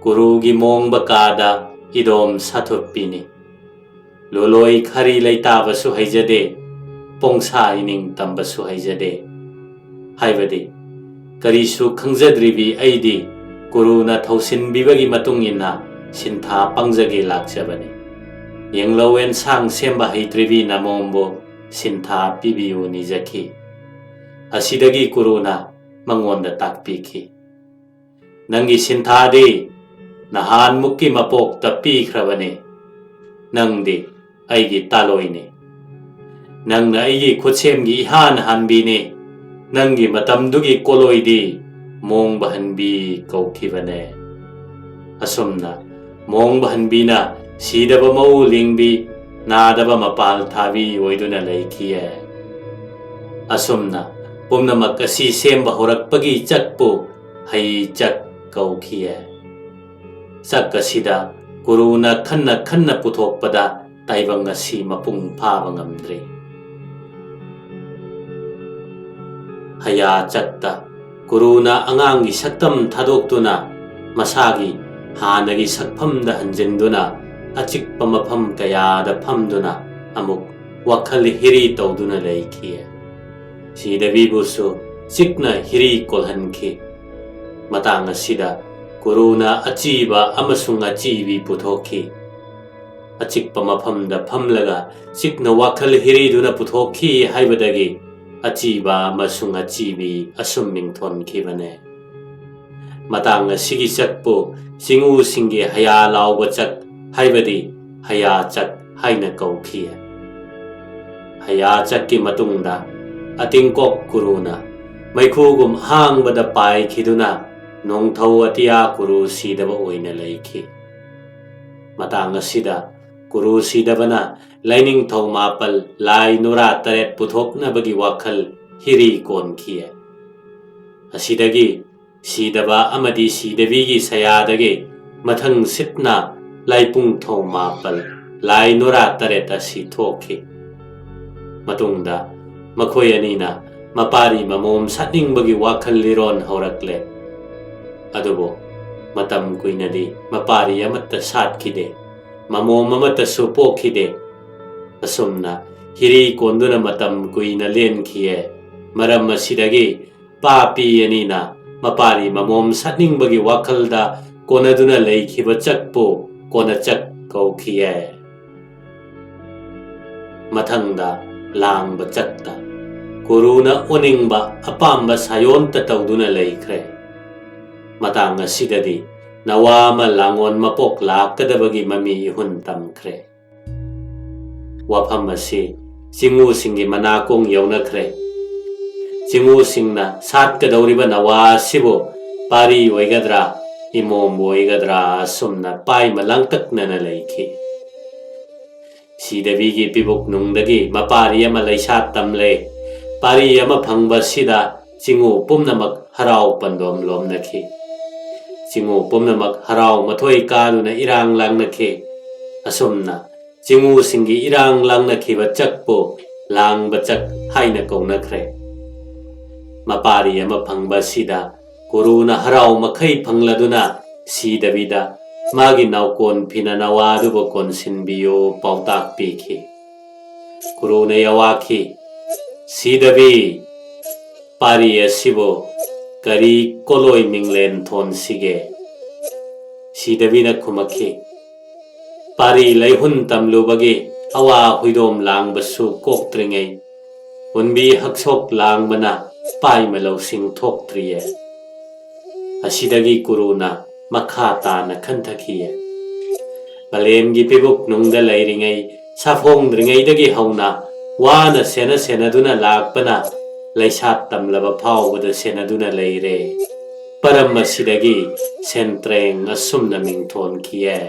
ꯀꯨꯔꯨꯒꯤ ꯃꯣꯡꯕ ꯀꯥꯗ ꯏꯗꯣꯝ ꯁꯥꯊꯨꯞꯄꯤꯅꯤ꯫ ꯂꯣꯂꯣꯏ ꯈꯔꯤ ꯂꯩꯇꯥꯕꯁꯨ ꯍꯩꯖꯗꯦ, ꯄꯣꯡꯁꯥ ꯏꯅꯤꯡ ꯇꯝꯕꯁꯨ ꯍꯩꯖꯗꯦ꯫ ꯍꯥꯏꯕꯗꯤ ꯀꯔꯤꯁꯨ ꯈꯪꯖꯗ꯭ꯔꯤꯕꯤ ꯑꯩꯗꯤ ꯀꯨꯔꯨꯅ ꯊꯧꯁꯤꯟꯕꯤꯕꯒꯤ ꯃꯇꯨꯡ ꯏꯟꯅ ꯁꯤꯟꯊꯥ ꯄꯪꯖꯒꯦ ꯂꯥꯛꯆꯕꯅꯤ꯫ ꯌꯦꯡꯂꯧ, ꯑꯦꯟꯁꯥꯡ ꯁꯦꯝꯕ ꯍꯩꯇ꯭ꯔꯤꯕꯤ ꯅꯃꯣꯝꯕꯨ ꯁꯤꯟꯊꯥ ꯄꯤꯕꯤꯌꯨ ꯅꯤꯖꯈꯤ꯫" ꯑꯁꯤꯗꯒꯤ ꯀꯨꯔꯨꯅ ꯃꯉꯣꯟꯗ ꯇꯥꯛꯄꯤꯈꯤ, "ꯅꯪꯒꯤ ꯁꯤꯟꯊꯥꯗꯤ ꯅꯍꯥꯟꯃꯨꯛꯀꯤ ꯃꯄꯣꯛꯇ ꯄꯤꯈ꯭ꯔꯕꯅꯤ꯫ ꯅꯪꯗꯤ ꯑꯩꯒꯤ ꯇꯥꯂꯣꯏꯅꯤ꯫ ꯅꯪꯅ ꯑꯩꯒꯤ ꯈꯨꯠꯁꯦꯝꯒꯤ ꯏꯍꯥꯟ ꯍꯥꯟꯕꯤꯅꯤ꯫ ꯅꯪꯒꯤ ꯃꯇꯝꯗꯨꯒꯤ ꯀꯣꯂꯣꯏꯗꯤ ꯃꯣꯡꯕ ꯍꯟꯕꯤ ꯀꯧꯈꯤꯕꯅꯦ꯫" ꯑꯁꯨꯝꯅ ꯃꯣꯡꯕ ꯍꯟꯕꯤꯅ ꯁꯤꯗꯕ ꯃꯧ ꯂꯤꯡꯕꯤ, ꯅꯥꯗꯕ ꯃꯄꯥꯜ ꯊꯥꯕꯤ ꯑꯣꯏꯗꯨꯅ ꯂꯩꯈꯤꯌꯦ꯫ ꯑꯁꯨꯝꯅ ꯄꯨꯝꯅꯃꯛ ꯑꯁꯤ ꯁꯦꯝꯕ ꯍꯧꯔꯛꯄꯒꯤ ꯆꯛꯄꯨ ꯍꯩ ꯆꯛ ꯀꯧꯈꯤꯌꯦ꯫ ꯆꯛ ꯑꯁꯤꯗ ꯀꯨꯔꯨꯅ ꯈꯟꯅ ꯈꯟꯅ ꯄꯨꯊꯣꯛꯄꯗ ꯇꯥꯏꯕꯪ ꯑꯁꯤ ꯃꯄꯨꯡ ꯐꯥꯕ ꯉꯝꯗ꯭ꯔꯤ꯫ ꯍꯌꯥ ꯆꯛꯇ ꯀꯨꯔꯨꯅ ꯑꯉꯥꯡꯒꯤ ꯁꯛꯇꯝ ꯊꯥꯗꯣꯛꯇꯨꯅ ꯃꯁꯥꯒꯤ ꯍꯥꯟꯅꯒꯤ ꯁꯛꯐꯝꯗ ꯍꯟꯖꯤꯟꯗꯨꯅ ꯑꯆꯤꯛꯄ ꯃꯐꯝ ꯀꯌꯥꯗ ꯐꯝꯗꯨꯅ ꯑꯃꯨꯛ ꯋꯥꯈꯜ ꯍꯤꯔꯤ ꯇꯧꯗꯨꯅ ꯂꯩꯈꯤ꯫ ꯁꯤꯗꯕꯤꯕꯨꯁꯨ ꯆꯤꯛꯅ ꯍꯤꯔꯤ ꯀꯣꯜꯍꯟꯈꯤ꯫ ꯃꯇꯥꯡ ꯑꯁꯤꯗ ꯀꯨꯔꯨꯅ ꯑꯆꯤꯕ ꯑꯃꯁꯨꯡ ꯑꯆꯤꯕꯤ ꯄꯨꯊꯣꯛꯈꯤ꯫ ꯑꯆꯤꯛꯄ ꯃꯐꯝꯗ ꯐꯝꯂꯒ ꯆꯤꯛꯅ ꯋꯥꯈꯜ ꯍꯤꯔꯤꯗꯨꯅ ꯄꯨꯊꯣꯛꯈꯤ ꯍꯥꯏꯕꯗꯒꯤ ꯑꯆꯤꯕ ꯑꯃꯁꯨꯡ ꯑꯆꯤꯕꯤ ꯑꯁꯨꯝ ꯃꯤꯡꯊꯣꯟꯈꯤꯕꯅꯦ꯫ ꯃꯇꯥꯡ ꯑꯁꯤꯒꯤ ꯆꯛꯄꯨ ꯆꯤꯡꯎꯁꯤꯡꯒꯤ ꯍꯌꯥ ꯂꯥꯎꯕ ꯆꯛ ꯍꯥꯏꯕꯗꯤ ꯍꯌꯥ ꯆꯛ ꯍꯥꯏꯅ ꯀꯧꯈꯤ꯫ ꯍꯌꯥ ꯆꯛꯀꯤ ꯃꯇꯨꯡꯗ ꯑꯇꯤꯡꯀꯣꯛ ꯀꯨꯔꯨꯅ ꯃꯩꯈꯨꯒꯨꯝ ꯑꯍꯥꯡꯕꯗ ꯄꯥꯏꯈꯤꯗꯨꯅ ꯅꯣꯡꯊꯧ ꯑꯇꯤꯌꯥ ꯀꯨꯔꯨ ꯁꯤꯗꯕ ꯑꯣꯏꯅ ꯂꯩꯈꯤ꯫ ꯃꯇꯥꯡ ꯑꯁꯤꯗ ꯀꯨꯔꯨ ꯁꯤꯗꯕꯅ ꯂꯥꯏꯅꯤꯡꯊꯧ ꯃꯥꯄꯜ ꯂꯥꯏ ꯅꯨꯔꯥ ꯇꯔꯦꯠ ꯄꯨꯊꯣꯛꯅꯕꯒꯤ ꯋꯥꯈꯜ ꯍꯤꯔꯤ ꯀꯣꯟꯈꯤ꯫ ꯑꯁꯤꯗꯒꯤ ꯁꯤꯗꯕ ꯑꯃꯗꯤ ꯁꯤꯗꯕꯤꯒꯤ ꯁꯌꯥꯗꯒꯤ ꯃꯊꯪ ꯁꯤꯠꯅ ꯂꯥꯏꯄꯨꯡꯊꯧ ꯃꯥꯄꯜ ꯂꯥꯏ ꯅꯨꯔꯥ ꯇꯔꯦꯠ ꯑꯁꯤ ꯊꯣꯛꯈꯤ꯫ ꯃꯇꯨꯡꯗ ꯃꯈꯣꯏ ꯑꯅꯤꯅ ꯃꯄꯥꯔꯤ ꯃꯃꯣꯝ ꯁꯥꯠꯅꯤꯡꯕꯒꯤ ꯋꯥꯈꯜ ꯂꯤꯔꯣꯟ ꯍꯧꯔꯛꯂꯦ꯫ ꯑꯗꯨꯕꯨ ꯃꯇꯝ ꯀꯨꯏꯅꯗꯤ ꯃꯄꯥꯔꯤ ꯑꯃꯠꯇ ꯁꯥꯠꯈꯤꯗꯦ, ꯃꯃꯣꯝ ꯑꯃꯠꯇꯁꯨ ꯄꯣꯛꯈꯤꯗꯦ꯫ ꯑꯁꯨꯝꯅ ꯍꯤꯔꯤ ꯀꯣꯟꯗꯨꯅ ꯃꯇꯝ ꯀꯨꯏꯅ ꯂꯦꯟꯈꯤꯌꯦ꯫ ꯃꯔꯝ ꯑꯁꯤꯗꯒꯤ ꯄꯥꯄꯤ ꯑꯅꯤꯅ ꯃꯄꯥꯔꯤ ꯃꯃꯣꯝ ꯁꯥꯠꯅꯤꯡꯕꯒꯤ ꯋꯥꯈꯜꯗ ꯀꯣꯟꯅꯗꯨꯅ ꯂꯩꯈꯤꯕ ꯆꯛꯄꯨ ꯀꯣꯟꯅꯆꯛ ꯀꯧꯈꯤꯌꯦ꯫ ꯃꯊꯪꯗ ꯂꯥꯡꯕ ꯆꯛꯇ ꯀꯨꯔꯨꯅ ꯑꯣꯅꯤꯡꯕ ꯑꯄꯥꯝꯕ ꯁꯥꯌꯣꯟꯇ ꯇꯧꯗꯨꯅ ꯂꯩꯈ꯭ꯔꯦ꯫ ꯃꯇꯥꯡ ꯑꯁꯤꯗꯗꯤ ꯅꯋꯥ ꯑꯃ ꯂꯥꯡꯑꯣꯟ ꯃꯄꯣꯛ ꯂꯥꯛꯀꯗꯕꯒꯤ ꯃꯃꯤ ꯏꯍꯨꯟ ꯇꯝꯈ꯭ꯔꯦ꯫ ꯋꯥꯐꯝ ꯑꯁꯤ ꯆꯤꯡꯉꯨꯁꯤꯡꯒꯤ ꯃꯅꯥꯀꯣꯡ ꯌꯧꯅꯈ꯭ꯔꯦ꯫ ꯆꯤꯡꯉꯨꯁꯤꯡꯅ ꯁꯥꯠꯀꯗꯧꯔꯤꯕ ꯅꯋꯥ ꯑꯁꯤꯕꯨ ꯄꯥꯔꯤ ꯑꯣꯏꯒꯗ꯭ꯔꯥ, ꯏꯃꯣꯝ ꯑꯣꯏꯒꯗ꯭ꯔꯥ ꯑꯁꯨꯝꯅ ꯄꯥꯏꯃ ꯂꯥꯡꯇꯛꯅꯅ ꯂꯩꯈꯤ꯫ ꯁꯤꯗꯕꯤꯒꯤ ꯄꯤꯕꯨꯛ ꯅꯨꯡꯗꯒꯤ ꯃꯄꯥꯔꯤ ꯑꯃ ꯂꯩꯁꯥ ꯇꯝꯂꯦ꯫ ꯄꯥꯔꯤ ꯑꯃ ꯐꯪꯕ ꯑꯁꯤꯗ ꯆꯤꯡꯉꯨ ꯄꯨꯝꯅꯃꯛ ꯍꯔꯥꯎ ꯄꯟꯗꯣꯝ ꯂꯣꯝꯅꯈꯤ꯫ ꯆꯤꯡꯉꯨ ꯄꯨꯝꯅꯃꯛ ꯍꯔꯥꯎ ꯃꯊꯣꯏ ꯀꯥꯗꯨꯅ ꯏꯔꯥꯡ ꯂꯥꯡꯅꯈꯤ꯫ ꯑꯁꯨꯝꯅ ꯆꯤꯡꯉꯨꯁꯤꯡꯒꯤ ꯏꯔꯥꯡ ꯂꯥꯡꯅꯈꯤꯕ ꯆꯛꯄꯨ ꯂꯥꯡꯕ ꯆꯛ ꯍꯥꯏꯅ ꯀꯧꯅꯈ꯭ꯔꯦ꯫ ꯃꯄꯥꯔꯤ ꯑꯃ ꯐꯪꯕ ꯑꯁꯤꯗ ꯀꯨꯔꯨꯅ ꯍꯔꯥꯎ ꯃꯈꯩ ꯐꯪꯂꯗꯨꯅ ꯁꯤꯗꯕꯤꯗ ꯃꯥꯒꯤ ꯅꯥꯎꯀꯣꯟ ꯐꯤꯅ ꯅꯋꯥꯗꯨꯕꯨ ꯀꯣꯟꯁꯤꯟꯕꯤꯌꯨ ꯄꯥꯎꯇꯥꯛ ꯄꯤꯈꯤ꯫ ꯀꯨꯔꯨꯅ ꯌꯋꯥꯈꯤ, "ꯁꯤꯗꯕꯤ, ꯄꯥꯔꯤ ꯑꯁꯤꯕꯨ ꯀꯔꯤ ꯀꯣꯂꯣꯏ ꯃꯤꯡꯂꯦꯟ ꯊꯣꯟꯁꯤꯒꯦ?" ꯁꯤꯗꯕꯤꯅ ꯈꯨꯝꯃꯛꯈꯤ, "ꯄꯥꯔꯤ ꯂꯩꯍꯨꯟ ꯇꯝꯂꯨꯕꯒꯤ ꯑꯋꯥ ꯍꯨꯏꯗꯣꯝ ꯂꯥꯡꯕꯁꯨ ꯀꯣꯛꯇ꯭ꯔꯤꯉꯩ, ꯍꯨꯟꯕꯤ ꯍꯛꯁꯣꯛ ꯂꯥꯡꯕꯅ ꯄꯥꯏꯃ ꯂꯧꯁꯤꯡ ꯊꯣꯛꯇ꯭ꯔꯤꯌꯦ꯫" ꯑꯁꯤꯗꯒꯤ ꯀꯨꯔꯨꯅ ꯃꯈꯥ ꯇꯥꯅ ꯈꯟꯊꯈꯤꯌꯦ꯫ ꯃꯥꯂꯦꯝꯒꯤ ꯄꯤꯕꯨꯛ ꯅꯨꯡꯗ ꯂꯩꯔꯤꯉꯩ, ꯁꯥꯐꯣꯡꯗ꯭ꯔꯤꯉꯩꯗꯒꯤ ꯍꯧꯅ ꯋꯥꯅ ꯁꯦꯟꯅ ꯁꯦꯟꯅꯗꯨꯅ ꯂꯥꯛꯄꯅ ꯂꯩꯁꯥ ꯇꯝꯂꯕ ꯐꯥꯎꯕꯗ ꯁꯦꯟꯅꯗꯨꯅ ꯂꯩꯔꯦ꯫ ꯄꯔꯝ ꯑꯁꯤꯗꯒꯤ ꯁꯦꯟꯇ꯭ꯔꯦꯡ ꯑꯁꯨꯝꯅ ꯃꯤꯡꯊꯣꯟꯈꯤꯌꯦ꯫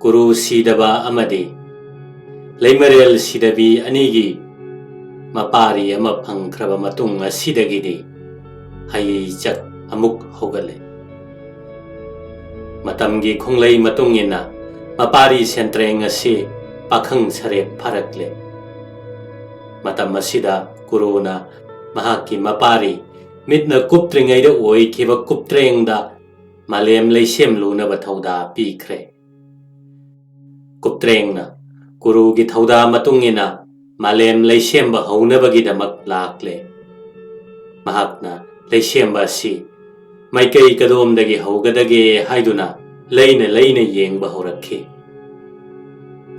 ꯀꯨꯔꯨ ꯁꯤꯗꯕ ꯑꯃꯗꯤ ꯂꯩꯃꯔꯦꯜ ꯁꯤꯗꯕꯤ ꯑꯅꯤꯒꯤ ꯃꯄꯥꯔꯤ ꯑꯃ ꯐꯪꯈ꯭ꯔꯕ ꯃꯇꯨꯡ ꯑꯁꯤꯗꯒꯤꯗꯤ ꯍꯩꯆꯛ ꯑꯃꯨꯛ ꯍꯧꯒꯠꯂꯦ꯫ ꯃꯇꯝꯒꯤ ꯈꯣꯡꯂꯩ ꯃꯇꯨꯡ ꯏꯟꯅ ꯃꯄꯥꯔꯤ ꯁꯦꯟꯇ꯭ꯔꯦꯡ ꯑꯁꯤ ꯄꯥꯈꯪ ꯁꯔꯦꯞ ꯐꯥꯔꯛꯂꯦ꯫ ꯃꯇꯝ ꯑꯁꯤꯗ ꯀꯨꯔꯨꯅ ꯃꯍꯥꯛꯀꯤ ꯃꯄꯥꯔꯤ ꯃꯤꯠꯅ ꯀꯨꯞꯇ꯭ꯔꯤꯉꯩꯗ ꯑꯣꯏꯈꯤꯕ ꯀꯨꯞꯇ꯭ꯔꯦꯡꯗ ꯃꯥꯂꯦꯝ ꯂꯩꯁꯦꯝꯂꯨꯅꯕ ꯊꯧꯗꯥ ꯄꯤꯈ꯭ꯔꯦ꯫ ꯀꯨꯞꯇ꯭ꯔꯦꯡꯅ ꯀꯨꯔꯨꯒꯤ ꯊꯧꯗꯥ ꯃꯇꯨꯡ ꯏꯟꯅ ꯃꯥꯂꯦꯝ ꯂꯩꯁꯦꯝꯕ ꯍꯧꯅꯕꯒꯤꯗꯃꯛ ꯂꯥꯛꯂꯦ꯫ ꯃꯍꯥꯛꯅ ꯂꯩꯁꯦꯝꯕ ꯑꯁꯤ ꯃꯥꯏꯀꯩ ꯀꯗꯣꯝꯗꯒꯤ ꯍꯧꯒꯗꯒꯦ ꯍꯥꯏꯗꯨꯅ ꯂꯩꯅ ꯂꯩꯅ ꯌꯦꯡꯕ ꯍꯧꯔꯛꯈꯤ꯫